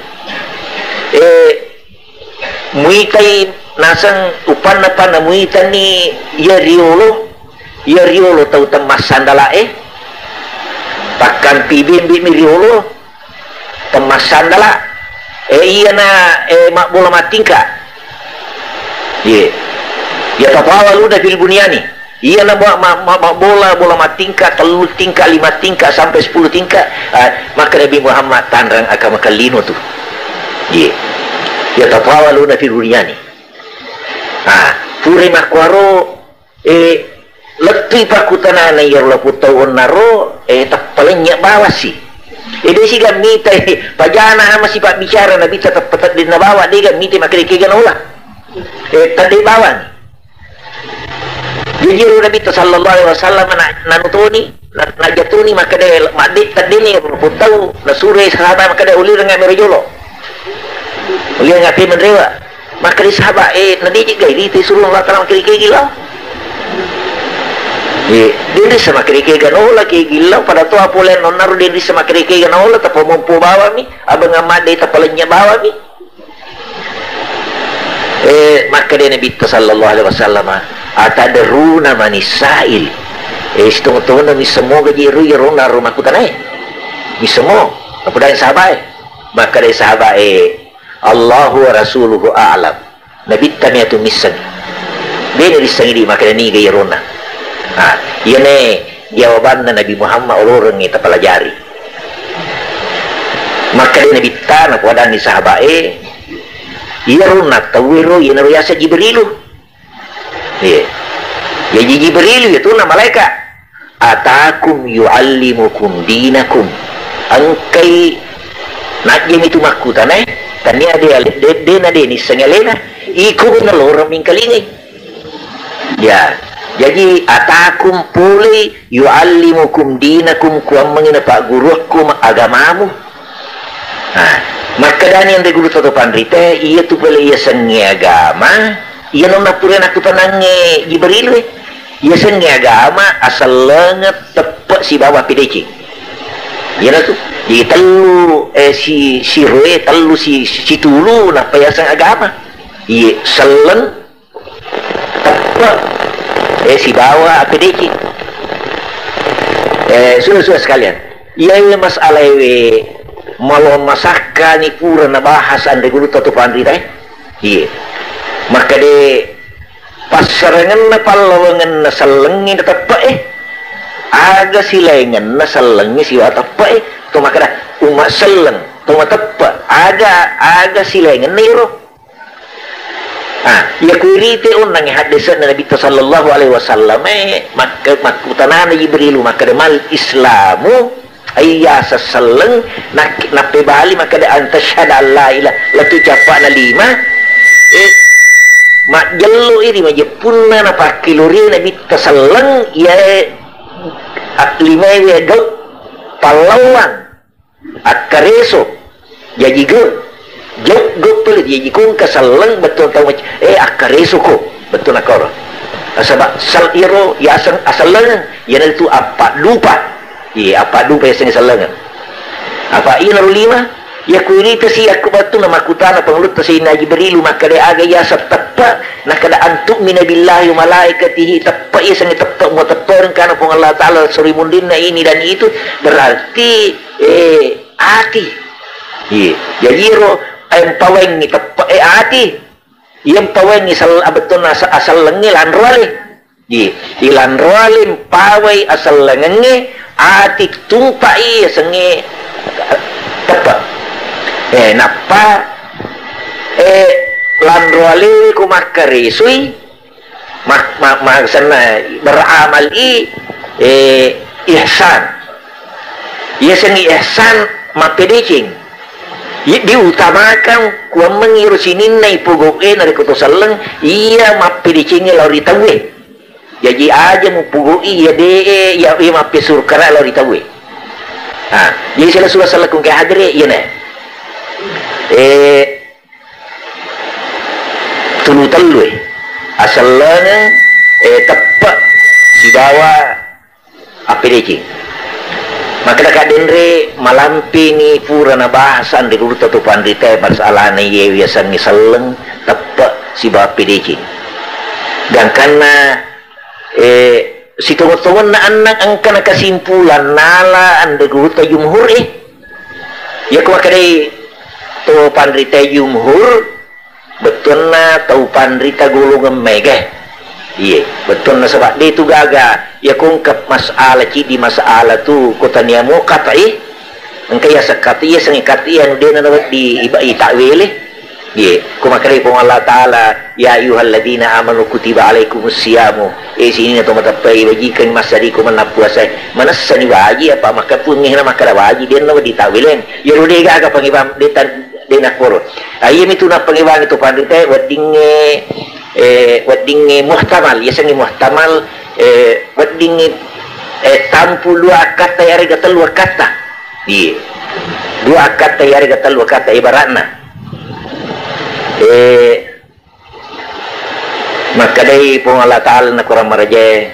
Eh, muitai naseng uppanna-panna muitani iya riolo, iya riolo tau temmassandala e, pakkampi bembe mi riolo, temmassandala, eh, iyana, eh, mabbola mattingka. Ye. Yatatawaluna fil bunyani. Iyana ma-, ma-, ma-, mabbola, bola mattingka, tellu tingka, lima tingka, sampai sepuluh tingka. Ah, maka Nabi Muhammad tanrang aka makellino tu. Ye. Yatatawaluna fil bunyani. Ah, pure makkuaro Eh, lettui pakkutanana iyaro lapong tau onnaro, eh, tappalennya bawassi. Eh, de siga mita, eh, pajana ama sipabbicara Nabitta teppa teddenna bawang, de ga mita makkeda kega naola. Eh, tedde bawang. Jadi ro Nabitta sallallahu alaihi wasallam na-, nanutoni, na-, najatuni makkeda madde teddeni lapong tau, nasure sahabat makkeda ulireng amero jolo. Ulireng ape menrewa. Makkeda sahabat, eh, nadiji gai rita isuruh Allah Ta'ala makkeda kegillau. Eh, denrissa makkeda kega naola kegillau, pada toa pole nonnaro denrissa makkeda kega naola, tappa mompo bawami, abang amadde tappa lenya bawami. Eh, makkeda Nabitta sallallahu alaihi wasallam, "Atadruna manis sa'il?" Eh, sitong-tongna missemmo gaji ru, iyaro naro makkutanae. Missemmo, napudai sahabat, eh. Makkeda sahabat, eh, Allahu wa rasuluhu a'lam. Nabitta mi atu misseng. Dena rissengi di makkeda niga iyarona. Ah, iyane jawabanna Nabi Muhammad olorengngi tapalajari. Makkeda Nabitta napoadangi sahabae, iyarona tauwero iyanaro yaseng Jibrilu. Iya. Jaji Jibril itu na malaika. Atakum yuallimukum dinakum. Engkai najjami tu makkutanae, tania de, de, de na de nissengi alena. Iko na loreng mingkalingai. Ya. Jaji atakum pole yuallimukum dinakum, kuammengi na pagguruakku ma-, agamamu. Nah, makkedani anre guru to panrita, iya tu pole iya sengnge agama, iya nonna pura nakkutanangnge Jibril we. Iya sengnge agama, asellengeng, teppe sibawa pedeceng. Iyana tu. Jadi tellu, eh, si, siroe, tellu si, si, situlu, nappa yaseng agama. Iya, selleng, teppe, eh, sibawa appedeceng. Eh, sudah-sudah sekalian. Iya, iya, masalah ewe, malo masakkani pura nabahas anre guru to panrita, eh. Iya. Makkade passarengenna pallawangenna sellengngi na teppe, eh. Aga silaingenna sellengngi siwa teppe, eh. To makkada, umma selleng, to mateppe, aga, aga silaingenna iro. Ah, iya kuirite onnangngi haddese'na Nabitta sallallahu alaihi wasallam, eh, mak-, makkutanana Jibrilu, makkeda, "Mal Islamu?" Ayya seselleng, nak-, nappebali makkeda, "An tasyhada an la ilah-," lettu cappa'na lima, eh, majjello iri majeppunna napakkilorie Nabitta selleng, iya, eh, limae gau pallawang. Akkareso, jaji gau, jauh gau pole, jaji ko engka selleng, bettuang tau mac-, eh, akkareso ko, bettuanna koro. Nasaba sal-, iyaro yaseng asellengeng, iyanaritu appaddupa. Iya, appaddupa yaseng sellengeng. Apa iyanaro lima, iya kuirita si yakko bettu namakkutana Pangulutta Sayyidina Jibrilu makkeda aga yaseng teppe, nakkeda antu'mina billahi wa malaikatihi, teppe yaseng teppe, muateppe engkana Puang Allah Ta'ala, sori munrinna ini dan itu, berarti Eh, ati. Iya. Jadi ro, eh, mpawengngi teppe, eh, ati. Iya mpawengngi sel-, abettunna asa-, asellengnge lanroale. Iya. Ilanroale mpawai asellengengnge, ati tumpai asengnge, eh, teppe. Eh, nappa, eh, lanroale ko makkaresoi, Ma-, ma-, ma-, senna beramal i, eh, ihsan. Yasengngi ihsan mappedeceng. I-, diutamakan kuammengngi ro sininna ipogau'e narekko to selleng, iya mappedecengnge lao ri tauwe. Jaji aja mupogau'i iya de'e, iya, iya mappesurkara lao ri tauwe. Ha, jadi sila suwa sellekung ke hadere, iyana. Eh, tulu tellue, asellengeng, eh, teppe, sibawa appedeceng. Makkeda ka denre malampini pura nabahas anre gurutta tu panritae masalahna iye wiyasengnge selleng, teppe, sibawa appedeceng. Gangkanna Eh, sitongo-tongenna annang engkana kesimpulan nala anre gurutta jumhur, eh. Iya ko makkedai to panrita jumhur, bettuanna tau panrita golongan mega. Iye, bettuanna sebab de tu gaga. Iya ko engka masalah cidi masalah tu ko tania mo kata, eh. Engka iya sekkat iya sengi kat iya anu dena nawedding iba-, itakwele. Iye, ko makkedai Puang Allah Ta'ala, "Ya ayyuhalladzina amanu kutiba alaikumus siyamu." Eh, sininna to mateppe'e, wajikeng massadiku mennang puasae. Manessani waji apa makkapuangngena makkeda waji, denna wedding takweleng. Iyaro degaga pangibang, deta-, dena koro. Ah, iyami tu nappangibangi to panritae, weddingnge, eh, weddingnge muhtamal, yasengnge muhtamal, eh, weddingnge, eh, tampulu akkatta yarega tellu akkatta. Iya. Dua akkatta yarega tellu akkatta ibaratna. Eh, makkedai Puang Allah Ta'ala na Quran marajae,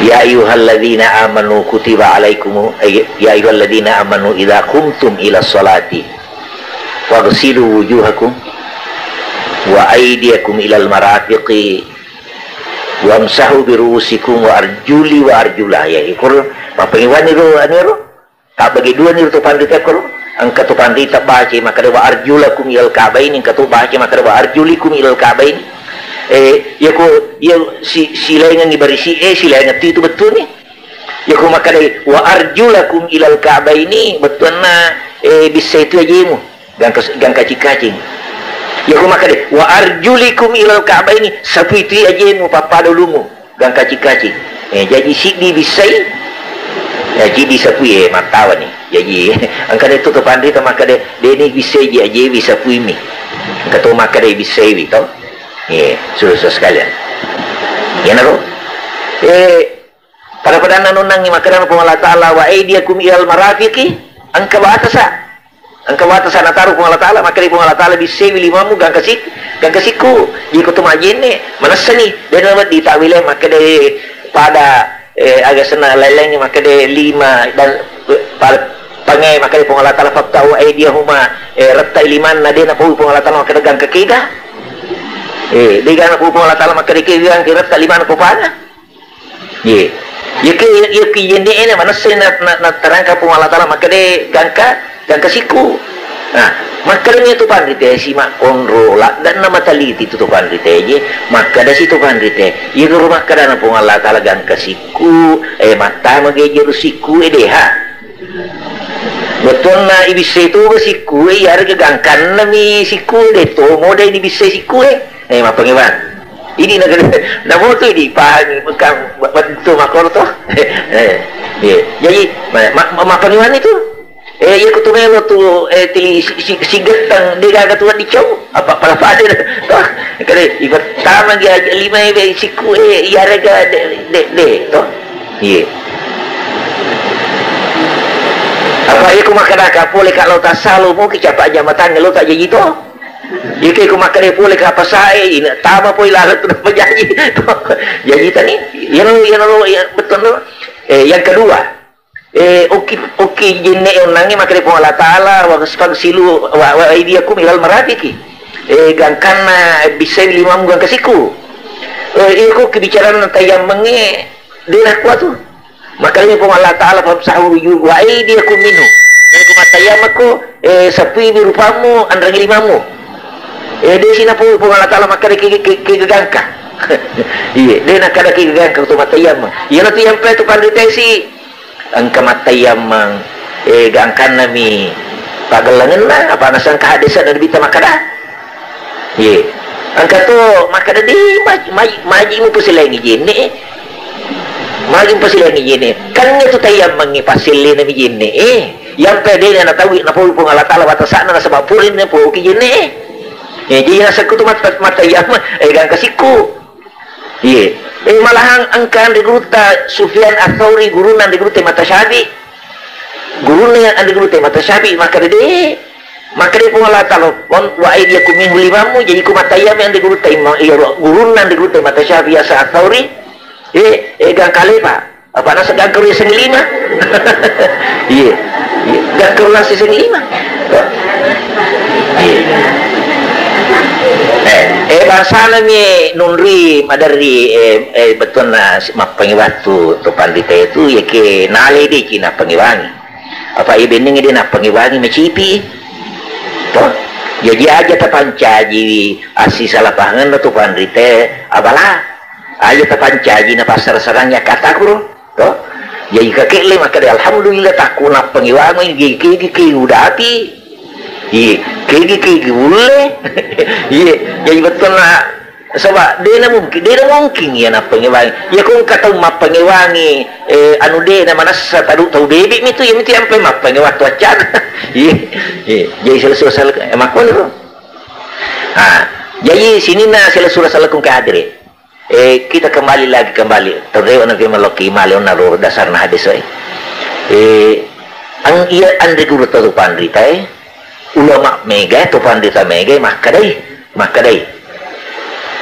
"Ya ayyuhalladzina amanu kutiba alaikumu, eh, ya ayyuhalladzina amanu idza qumtum ila sholati faghsilu wujuhakum wa aydiyakum ilal marafiqi wamsahu bi ru'usikum wa arjuli wa arjula." Ya, ikor, mappengiwani ro, aniro. Tabbagi dua ni tu panrita koro. Engka tu panrita baca makkeda, "Wa arjulakum ilal ka'baini," engka tu baca makkeda, "Wa arjulikum ilal ka'baini." Eh, iya ko, iya si-, silaingengngi barisi, eh, silaingeng tu itu bettuanna. Iya ko makkeda, "Wa arjulakum ilal ka'baini," bettuanna, eh, bissai tu ajemu, gangka, gangka kacing-kacing. Iya ko makkeda, "Wa arjulikum ilal ka'baini," sapui tu ajemu, pappada ulummu. Gangka kacing-kacing. Eh, jaji siddi bissai, eh, siddi sapui, eh, mattawani. Jaji, engka de tu, tu panrita makkeda, "Deni bissai ji ajewi sapuimi." Engka to makkeda bissaiwi to. Eh, sudah, sudah sekalian. Iyanaro. Eh, pada-padanna nonnangngi makkeda Puang Allah Ta'ala, "Wa aidiyakum ilal marafiqi," engka batasa. Engka watasa nataro Puang Allah Ta'ala, makkeda Puang Allah Ta'ala, "Bissaiwi limammu gangka sik-, gangka sikku." Iko tu majenne, manessani, de na wedding ta'wile makkeda pada, eh, aga senna lain-laingnge makkeda lima dan, eh, pa-, pange makkeda Puang Allah Ta'ala, "Faqta'u aidiyahuma," eh, rettai limanna, de napau Puang Allah Ta'ala makkeda gangka kega. Eh, de ga napau Puang Allah Ta'ala makkeda kega gangka retta limanna ko pada. Ye. Yeke, yeke yenne ene manessai na, na, natarangka Puang Allah Ta'ala makkeda gangka, gangka sikku. Nah, makkeda mi tu panrite simakkonro, laddanna mataliti tu, tu panrite je, makkeda si tu panrite, "Yegaro makkeda na Puang Allah Ta'ala gangka sikku, eh, mattama gejeru sikku, eh, deha." Bettuanna ibissai toga sikku, eh, iyarega gangkanna mi sikku, de to modai nibissai sikku, eh. Eh, mappangewang. Idi na, namo tu idi pahami, bukan, bukan tu makor to. Eh, iya. Jadi, ma-, ma-, ma-, mappangewang itu. Eh, iya kutu melo tu, eh, tili si, si, sigettang, de gaga tu dicau. Apa, apa, apa ada tu. Kare, ibat tama gi aja lima ebe sikku, eh, iyarega de, de, de, to. Iya. Apa iya ku makkeda ka pole ka lo tasalo, mau ki capa aja matang lo tak jadi to. Ike ku makkeda pole ka pasae, ina tama poi laleng tu majaji. Jaji tani, iyaro, iyaro, iya, betul no. Eh, yang kedua, eh, okki, okki jenne onnangnge makkeda Puang Allah Ta'ala, "Wa faghsilu wa, wa aidiyakum ilal marafiqi." Eh, gangkanna bissai limamu gangka sikku. Eh, iko ki bicarana tayammenge, de nakua tu. Makanya Puang Allah Ta'ala, "Famsahu wujuh wa aidiyakum minhu." Jadi ku mattayamako, eh, sapuiwi rupamu, anrangi limamu. Eh, de sina Puang, Puang Allah Ta'ala makkeda ke, ke, ke gangka. Iya, de nakkeda ke gangka tu mattayamma. Iyana tu yampe tu pandita si engka mattayammang, eh, gangkanna mi pagellangenna, apa nasangka hadisna Nabi ta makkeda. Ye. Engka to makkeda, "De, maj-, maj-, maji mupaselengi jenne. Maji mupaselengi jenne." Kan itu tayammang passellena mi jenne. Eh, yampe de na tawi na pau Puang Allah Ta'ala batasana nasaba purina pau ki jenne. Eh, jadi nasakku tu mat-, mattayammang, eh, gangka sikku. Ye. Eh, malahan engka anre gurutta Sufyan Ats-Tsauri, gurunna anre gurutta Imam Syafi'i. Gurunna yang anre gurutta Imam Syafi'i makkeda de. Makkeda Puang Allah Ta'ala, "Wa, wa aidiyakum minhu" limamu, jadi ku mattayammi anre gurutta Imam, iya, gurunna anre gurutta Imam Syafi'i, Hasan Ats-Tsauri, eh, eh, gangka lepa. Apa nasa gangka rua seng lima? Iya. Iya. Gangka rua seng lima. Iya. Eh, eh, bangsana mi nunri maderri, eh, eh, bettuanna si-, mappangi wattu to pandita itu, ya ke nale deki nappangi wangi. Apa iya benning de nappangewangi macipi. To? Jaji aja tapancajiwi assisalapahangenna tu panrite abala. Aja tapancaji napassara-sarangi akkataku ro. To? Jaji kakelle makkeda, "Alhamdulillah, takku nappangewangi gigi-gigi udapi. Iya, gigi-gigi ulle." Iya, jaji bettuanna Saba, dena mungkin, dena mungkin iya nappangewangi. Iya, ko engka tau mappangewangi, eh, anu, dena manassa tadu tau bebe mi tu, iya mi tu yampe mappangewang tu accana. Iya, iya. Jadi selesai, selesai, eh, makkoni ro. Ah, jadi sininna selesai, selesai ku hadire. Eh, kita kembali lagi, kembali. Terdewa nabi malokki male onna ro dasarna hadis, eh. Eh, ang iya anre guru tau panrita, eh. Ulama mega, to pandita mega, makkedai, makkedai.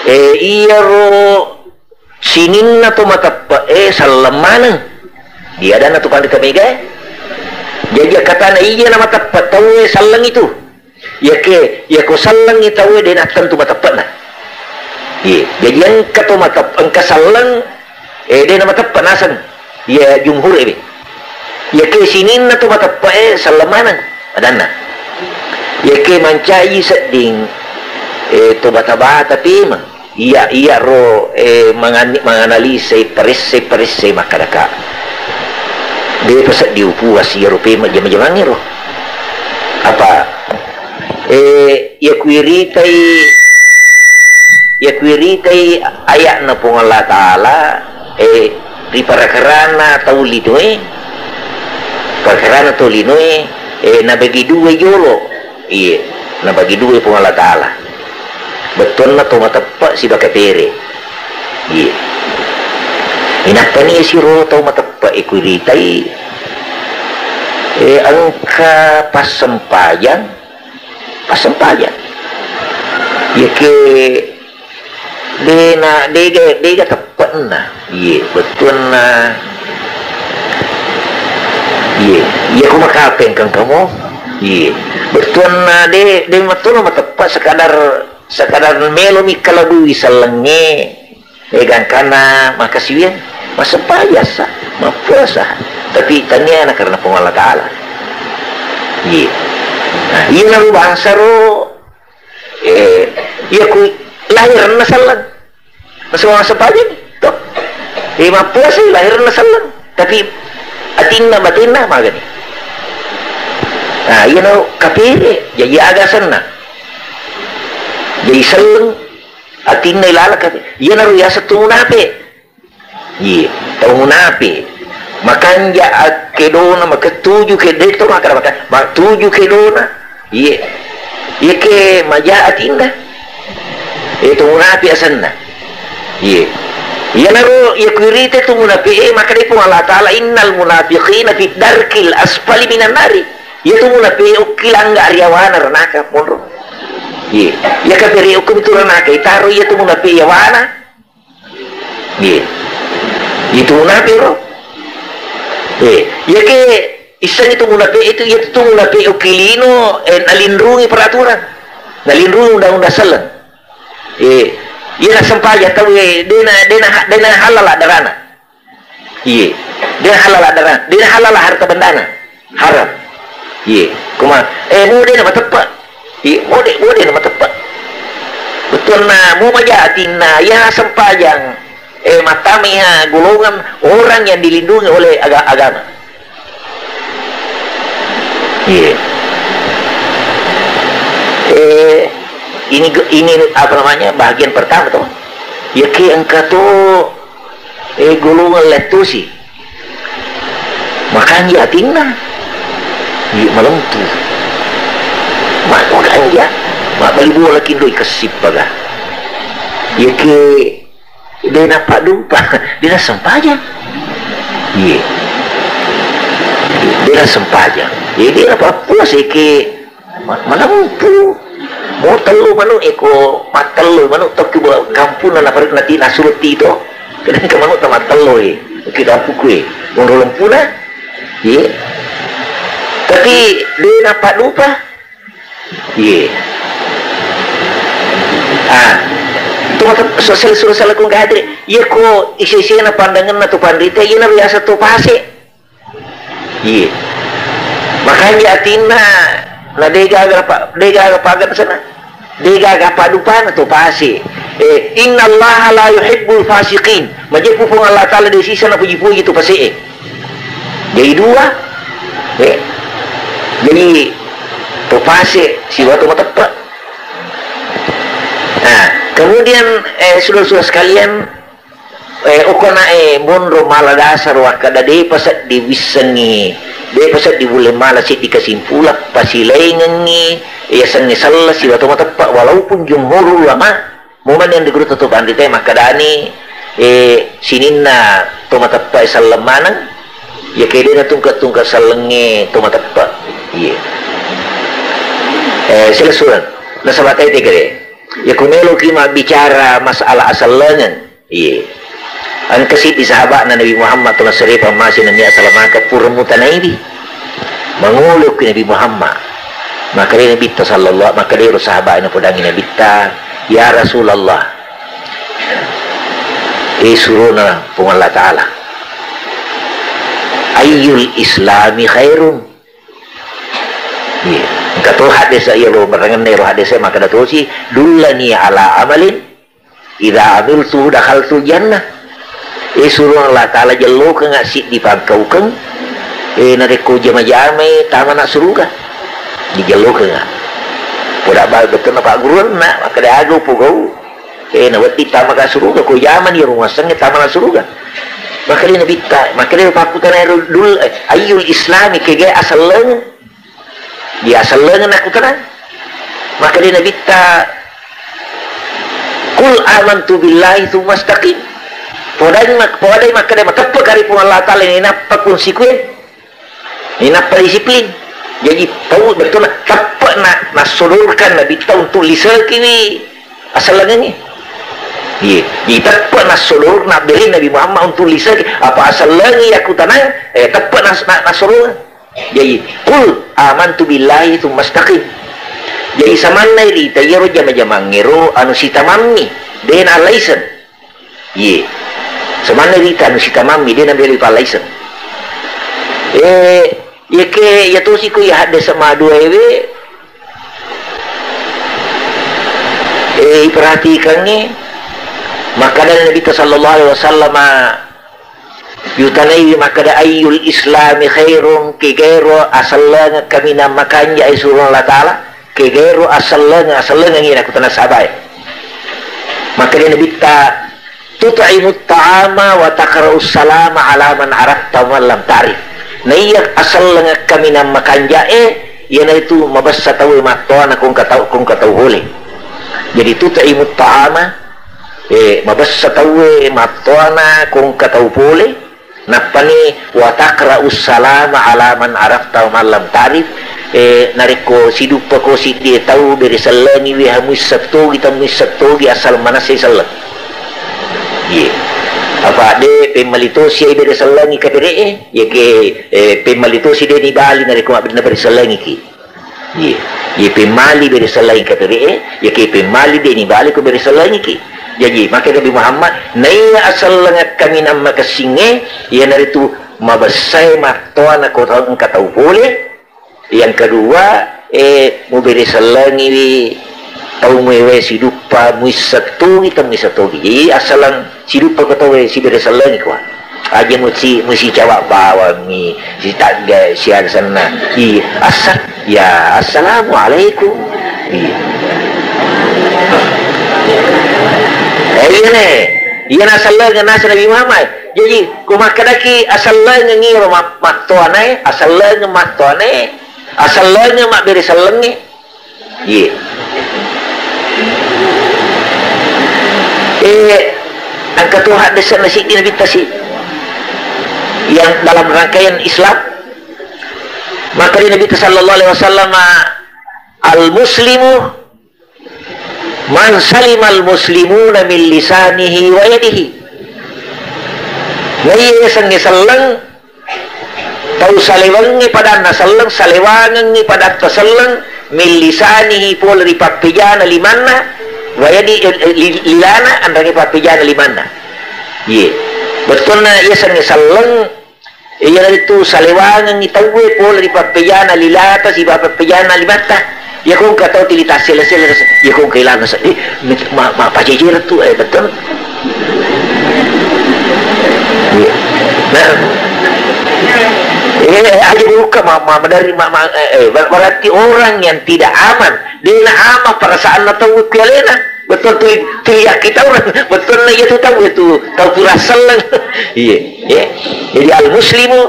Eh, iyaro sininna to mateppe'e selleng maneng. Diadanna to pandita mega. Jadi akkatana iya na mateppe' tauwe selleng itu. Yake, yako sellengi tauwe de nattentu mateppe'na. Iya, jadi engka to matep-, engka selleng, eh, de na mateppe' naseng. Iya jumhur ebe. Yake sininna to mateppe'e selleng maneng. Adanna. Iyakke mancaji sedding, eh, to bata-bata pemeng. Iya, iya ro, eh, mangani-, manganalisai paressai, paressai makkadaka. Depa sedding upuas iyaro pemeng jama-jamangngero. Apa, eh, iya kuiritai, iya kuiritai aya'na Puang Allah Ta'ala, eh, ri parakarana tau linoe, parakarana tau linoe, eh, nabagi dua jolo. Iye, nabagi dua Puang Allah Ta'ala. Bettuanna to mateppe sibawa kapere. Iye. Inappani siro tau mateppe e kuiritai, eh, engka passempajang, passempajang. Iyakke dena, dega, dega teppe'na. Iye, bettuanna. Iye, iya ku makapeng kang kamu. Iye, bettuanna de, de mettuanna mateppe sekadar, sekadar melo mi kalabui sellengnge. Eh, gangkanna makasiwiang, massempajang sa, mappuasa. Tapi taniana karena Puang Allah Ta'ala. Iye. Nah, iyanaro bangsa ro, eh, iya ku lahiranna selleng. Nasaba massempajang, toh. Eh, mappuasa lahiranna selleng. Tapi atinna, batinna magani. Nah, iyana kapere, jaji aga asenna. Jaji selleng, atinna ilaleng kapere. Iyanaro yaseng tu munape. Iye, tau munape. Makanja akkedona, makettuju ke, de to makkada maka-, matuju kedona. Iye. Iye ke maja atinna. Eh, tau munape asenna. Iye. Iyanaro, iya kuirite tu munape, eh, makkada Puang Allah Ta'ala, "Innal munafiqina fid darkil asfali minan nari." Iya tu munape, okkilangga riawana ranaka monro. Iye. Iya kapere okko mitu ranaka, itaro iya tu munape yawana. Iye. Itu munape ro. Eh, iya ke issengi tu munape itu, iya tu munape okki lino, eh, nalinrungi peraturan. Nalinrungi undang-undang selleng. Eh, iya nassempajang tau, eh, dena, dena, dena halal darana. Iye. Dena halal darana, dena halal harta bendana. Haram. Iye. Kuma, eh, mode na mateppe. Iye, mode, mode na mateppe. Bettuanna, mu maja atinna, iya sempajang, eh, mattama iya golongan orang yang dilindungi oleh aga-, agama. Iye. Eh, ini ge-, ini apa namanya, bahagian pertama toh. Iya ke engka to, eh, golongan lettusi. Makanja atinna. Iya malempu. Ma-, makanja. Mabbali bola kindo ikessippaga. Iya ke de nappaddupa, de nassempajang. Iye. De nassempajang. Iye, de napappuasa ke ma-, malempu. Mo tellu manu eko, mattellu manu tokki bo kampuna na pare-, nati nasurutti to. Kadang ke manu tamattellu e. Ke kampuku e. Monro lempuna. Iye. Tapi de nappaddupa. Iye. Ah. Tu maka so-, sel-, sura salakung kahadre. Iya ko isi-isina pandangenna tu panrita, iya na biasa tu pase. Iye. Makanya atinna na degaga pa-, degaga pagan sana. Degaga padupana tu pase. Eh, innallaha la yuhibbul fasiqin. Majepu Puang Allah Ta'ala de sisa na puji-puji tu pase e. Jadi dua, eh, jadi to pase sibawa to mateppe. Nah, kemudian, eh, saudara-saudara sekalian, eh, okona, eh, monro mala dasar wakkada depa seddi wissengi, depa seddi bulle mala seddi kesimpulan, pasilaingengi, eh, sengi sella sibawa to mateppe, walaupun jumhur ulama, Momani anre guru to panrita e makkadani, eh, sininna to mateppe selleng maneng, iya ke de natungke-tungke sellengnge to mateppe. Iye. Eh, silessureng. Nasaba tete gare. Iya ku meloki mabbicara masalah asellengeng. Iye. Engka siddi sahaba'na Nabi Muhammad to nasere pammase Nabi, assalamaka pura mutanaiwi. Mangolo ki Nabi Muhammad. Makkeda Nabitta sallallahu, makkeda ero sahabat napodangi Nabitta, "Ya Rasulullah, eh surona Puang Allah Ta'ala, ayyul Islami khairun?" Kato haddese iyaro, merengenna iyaro haddese makkeda tosi, "Dullani ala amalin idza amiltu dakhaltul jannah." Eh, surona Allah Ta'ala jellokengnga siddi pangkaukeng, eh, narekko jama-jamai tamana suruga. Dijellokengnga. Poda ba-, bettuanna pagguruanna, makkeda aga upogau. Eh, nawedding tamaka suruga, ko jamani iyaro muassengnge tamana suruga. Makkeda Nabitta, makkeda pakkutana ero dul-, eh, ayyul islami, kega aselleng? Iya, asellengeng nakkutanai. Makkeda Nabitta, "Qul amantu billahi tsumma istaqim." Podai mak-, podai makkeda, "Mateppe'ka ri Puang Allah Ta'ala, ninappa kunsikue, ninappa disiplin." Jadi, tau bettuanna teppe'na nassodorkan Nabitta untuk lisekiwi asellengengnge. Iya, jadi teppe'na nassodor, nabbere Nabi Muhammad untuk liseki apa asellengi yakkutanai, eh, teppe' nas-, na-, nassodorkan. Jaji, "Qul amantu billahi tsumma istaqim." Jaji, samanna irita iyaro jama-jamangngero anu sitamammi, de' na license. Iye. Samanna irita anu sitamammi, de' na beli pa license. Eh, iyake, iya tosi ko iya haddese madua ewe, eh, iperhatikangnge, makkeda Nabitta sallallahu alaihi wasallama, Yutanaiwi makkeda, "Ayyul islami khairun?" Kegaero asellengeng kaminang makanja e surona Allah Ta'ala? Kegaero asellengeng, asellengeng ina kutana sahabae. Makkeda Nabitta, "Tut'imut ta'ama wa taqra'us salama ala man arafta wa man lam ta'rif." Naiya asellengeng kaminang makanja e, iyanaritu mabessa tauwe mattoana kongka tau, kongka tau pole. Jadi, tut'imut ta'ama, eh, mabessa tauwe mattoana kongka tau pole, nappani, "Wa taqra'us salama ala man arafta wa man lam ta'rif." Eh, narekko siduppako siddi tau bere sellengiwi, ha muisseng togi, ta muisseng togi, asal manessai selleng. Iye. Apa de' pemmali tosi ai bere sellengi kapere'e, iyake, eh, pemmali tosi de' nibali narekko mabbere, nabere sellengiki. Iye. Iye pemmali bere sellengi kapere'e, iyake pemmali de' nibali ko bere sellengiki. Jaji, makkeda Nabi Muhammad, naiya asellengeng kaminang makessingnge, iyanaritu mabessai mattoana ko tau engka tau pole. Yang kedua, eh, mubere sellengiwi tau muewe siduppa muisseng togi, ta muisseng togi. Jadi, aselleng siduppa ko tauwe sibere sellengi ko. Aja musi, musi cawa bawang mi, sitagga, siaga senna. Iya, assa-, ya, assalamualaikum. Iya. Eh, iya ne. Iya na sellengeng nasa Nabi Muhammad. Jadi, ko makkedaki asellengeng iro ma-, mattoanae, asellengeng mattoanae, asellengeng mabbere sellengnge. Iya. Eh, engka tu haddese na siddi Nabitta si. Yang dalam rangkaian Islam, makkeda Nabitta sallallahu alaihi wasallam, "Al-muslimu man salimal muslimuna min lisanihi wa yadihi." Naiya yasengnge selleng, tau salewangngi padanna selleng, salewangengngi padatta selleng, min lisanihi, pole ri pappejana limanna, wa yadi-, eh, eh, li-, lilana, enrengnge pappejana limanna. Iye. Bettuanna yasengnge selleng, iyanaritu salewangengngi tauwe pole ri pappejana lilata sibawa pappejana limatta. Iya ko engka tau tuli tassele-sele, iya ko engka ilana se-, eh, ma-, ma-, pajajere tu, eh, betul. Iya. Nah. Eh, aja buka ma-, ma-, madari ma-, ma-, eh, eh, ber-, berarti orang yang tidak aman, de' na aman perasaanna tau ku alena. Betul tu, tu iya kita orang, betul na iya tu tau itu, tau kurang seleng. Iya, ya. Jadi al-muslimu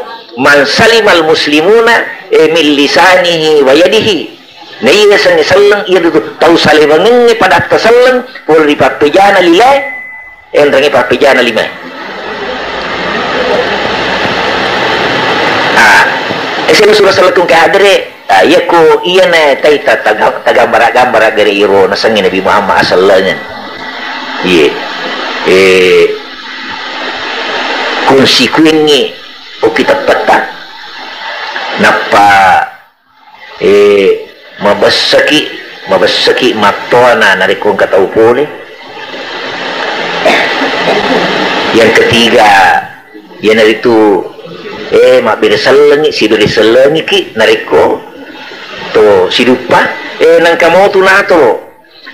man salimal muslimuna, eh, min lisanihi wa yadihi. Naiya yasengnge selleng, iyatu tau salewangengnge padatta selleng, pole ri pappejana lilae, enrengnge pappejana limae. Ah, ese sura sellekung ke hadere, ah, iyako iyana taita taga-, tagambara-gambara gare iro nasengnge Nabi Muhammad asellengeng. Iye. Eh, konsekuengngi okki teppetta. Nappa Eh, mabessaki, mabessaki mattoana narekko engka tau pole. Yang ketiga, iyanaritu, eh, mabbere sellengi, sibere sellengiki narekko To, siduppa, eh, nangka mo tu natoro.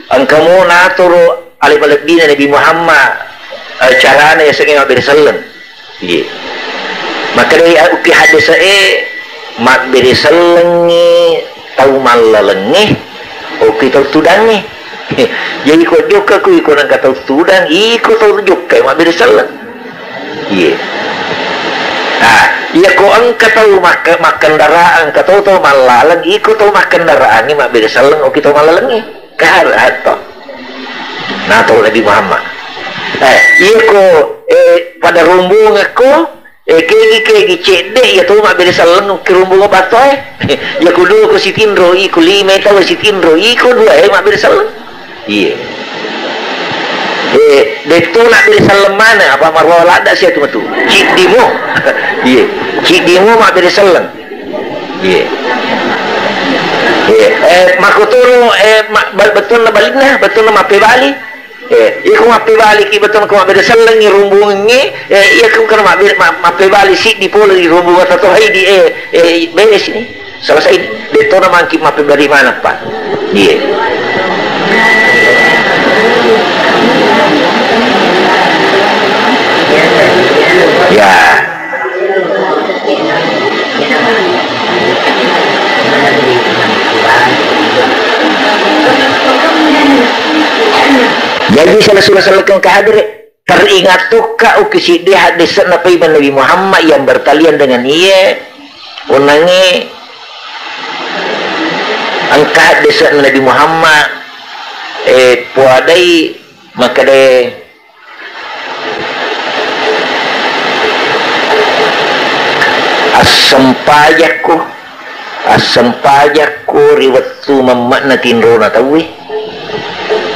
Engka mo natoro ale malebbina Nabi Muhammad, eh, carana yasengnge mabbere selleng. Iye. Makkeda, eh, uki haddese'e mabbere sellengngi tau mallalengnge, uki tau tudangnge. Jadi ko jokka ku iko nangka tau tudang, iko tau jokka mabbere selleng. Iye. Nah, iya ko engka tau makka-, makkendaraan, engka tau, tau mallaleng, iko tau makkendaraan ni mabbere selleng, oki tau mallalengnge. Kaharu atto. Nah, tau Nabi Muhammad. Eh, iya ko, eh, pada rombongekko, eh, kegi-kegi cedde, iya tau mabbere selleng, ki rombonga battoe. Iya ko dua ko sitinro, iko lima tau sitinro, iko dua, eh, mabbere selleng. Iye. Eh, detto na bere selleng maneng, apa marwa ladda sia tu metu. Ciddimo. Iye. Ciddimo mabbere selleng. Iye. Iye. Eh, makkotoro, eh, ma-, ba-, bettonna balinna, bettonna mappebali. Eh, iko mappebali ki bettonna ko mabbere sellengngi rumbungengngi, eh, iya ko kana mabbere, ma-, mappebali siddi pole ri rumbungetta to haidi, eh, eh, bere sini. Selesai, dettona mangki mappebali maneng, Pak. Iye. Ya. Jadi, salah surah, salah keng kahadere. Teringat tokka uki siddi haddese'na paimeng Nabi Muhammad yang bertalian dengan iye, onangnge engka haddese'na Nabi Muhammad, eh, puadai makkeda, assempajakko Assempajakko ri wettu memme'na tinrona tauwe.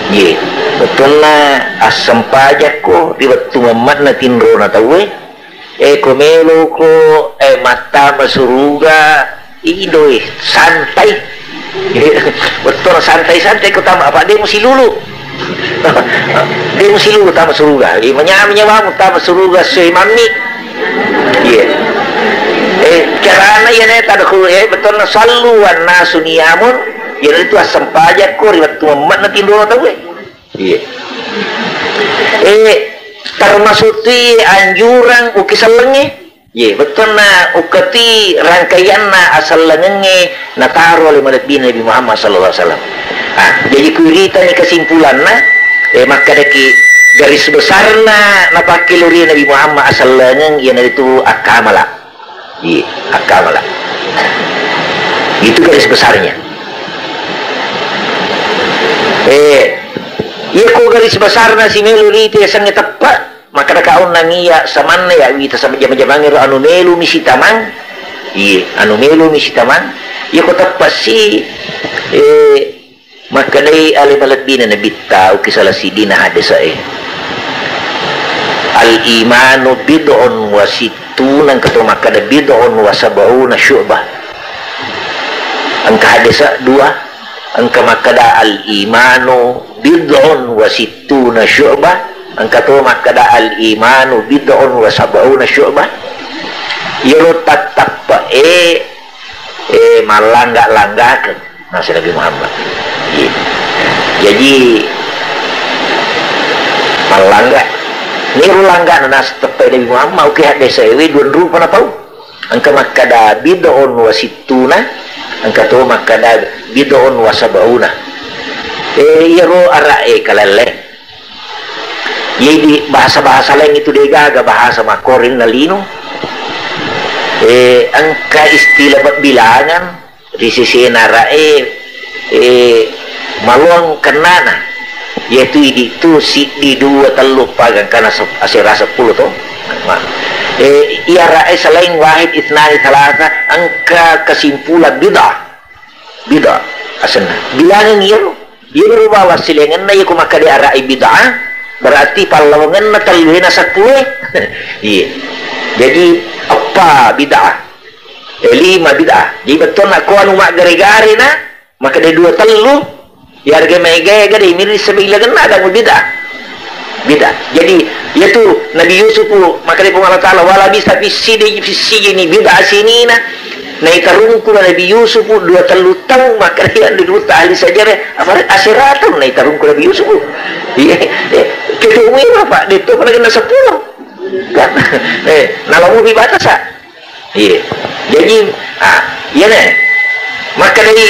Ye, wettunna assempajakko ri wettu memme'na tinrona tauwe. E, ko meloko, e, mattama suruga, idoe, santai. Wettunna santai-santai ko tama, apa de musilulu. De musilulu tama suruga. E, manyami nyawamu tama suruga, soi mammi. Iya. Eh, carana iya ne tadkhulu, eh, betonna sallu wan nasu niyamun, iyanaritu assempajakko ri wettu memme'na tinrona tauwe. Iya. Eh, termasuk tu anjurang uki sellengnge. Iya, betonna ukkati rangkaianna asellengengnge nataro le malebbina Nabi Muhammad sallallahu alaihi wasallam. Ah, jadi kuiritani kesimpulanna, eh, makkedaki garis besarna napakkeloria Nabi Muhammad asellengeng iyanaritu akkamala. Iya, akkamala. Itu garis besarnya. Eh, iya ko garis besarna simelo rita yasengnge teppe, makkeda kaonnang iya samanna ya wita sama jama-jamangero anu melo mi sitamang. Iya, anu melo mi sitamang. Iya ko teppe si, eh, Makkedai ale malebbina Nabitta, uki salah siddina haddese'e. Al-imanu bid'un wa sittuna, engka to makkeda bid'un wa sab'una syu'bah. Engka haddese' dua, engka makkeda al-imanu bid'un wa sittuna syu'bah, engka to makkeda al-imanu bid'un wa sab'una syu'bah. Iyaro tattappe'e, eh, mallangga-langgakeng. Naseng Nabi Muhammad. Iya. Jaji, mallangga. Niro langgana naseng teppai Nabi Muhammad, uki haddese'e we dua rupa napau. Engka makkeda bid'un wa sittuna, engka to makkeda bid'un wa sab'una. Eh, iyaro ara'e kalelle. Jadi bahasa-bahasa lain itu degaga bahasa makkorinna lino. Eh, engka istilah bilangan, ri sesena ra'e, eh, maloang kennana, yaitu idi tu siddi, dua, tellu, paga, engkana sep-, asera seppulo to. Nah, eh, iya ra'e selain wahid, itnani, salasa, engka kesimpulan bid'ah. Bid'ah asenna. Bilangan iyaro. Iyaro bawang silengenna iya ko makkeda ara'e bid'ah, berarti pallawangenna tellu e na seppulo e. Iya. Jadi, eppa bid'ah. Eh, lima bid'ah. Jadi, bettonna ko anu maggare-gare na, makkeda dua tellu, iyarega maega-ega de' mirri sebilangenna ada bid'ah. Bid'ah. Jadi, iyatu Nabi Yusuf makkeda Puang Allah Ta'ala, "Wa labisa fis sijni, fis sijni bid'a sinina." Naitarungku Nabi Yusuf dua tellu taung, makkeda iya dulu ahli sejarah, apa asera taung naitarungku Nabi Yusuf. Iya, eh, ketumu apa? Detto pada kena sepuluh. Kan? Eh, nalamu di batas, ah. Iya. Jadi, ah, iya ne. Makkedai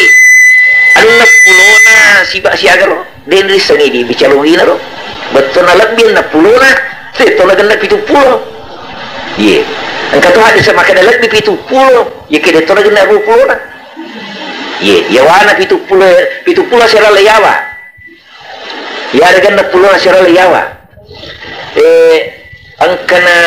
enneng pulona siba siaga ro. Denri sengidi bicalogina ro. Bettona lebbi enneng pulona, detto na genna pitu pulo. Iya. Engka to hadis makkeda lebbi pitu pulo, iya ke detto na genna dua pulona. Iya, yawana pitu pulo, pitu pulo serala yawa. Iya, ada genna pulona serala yawa. Eh, engkana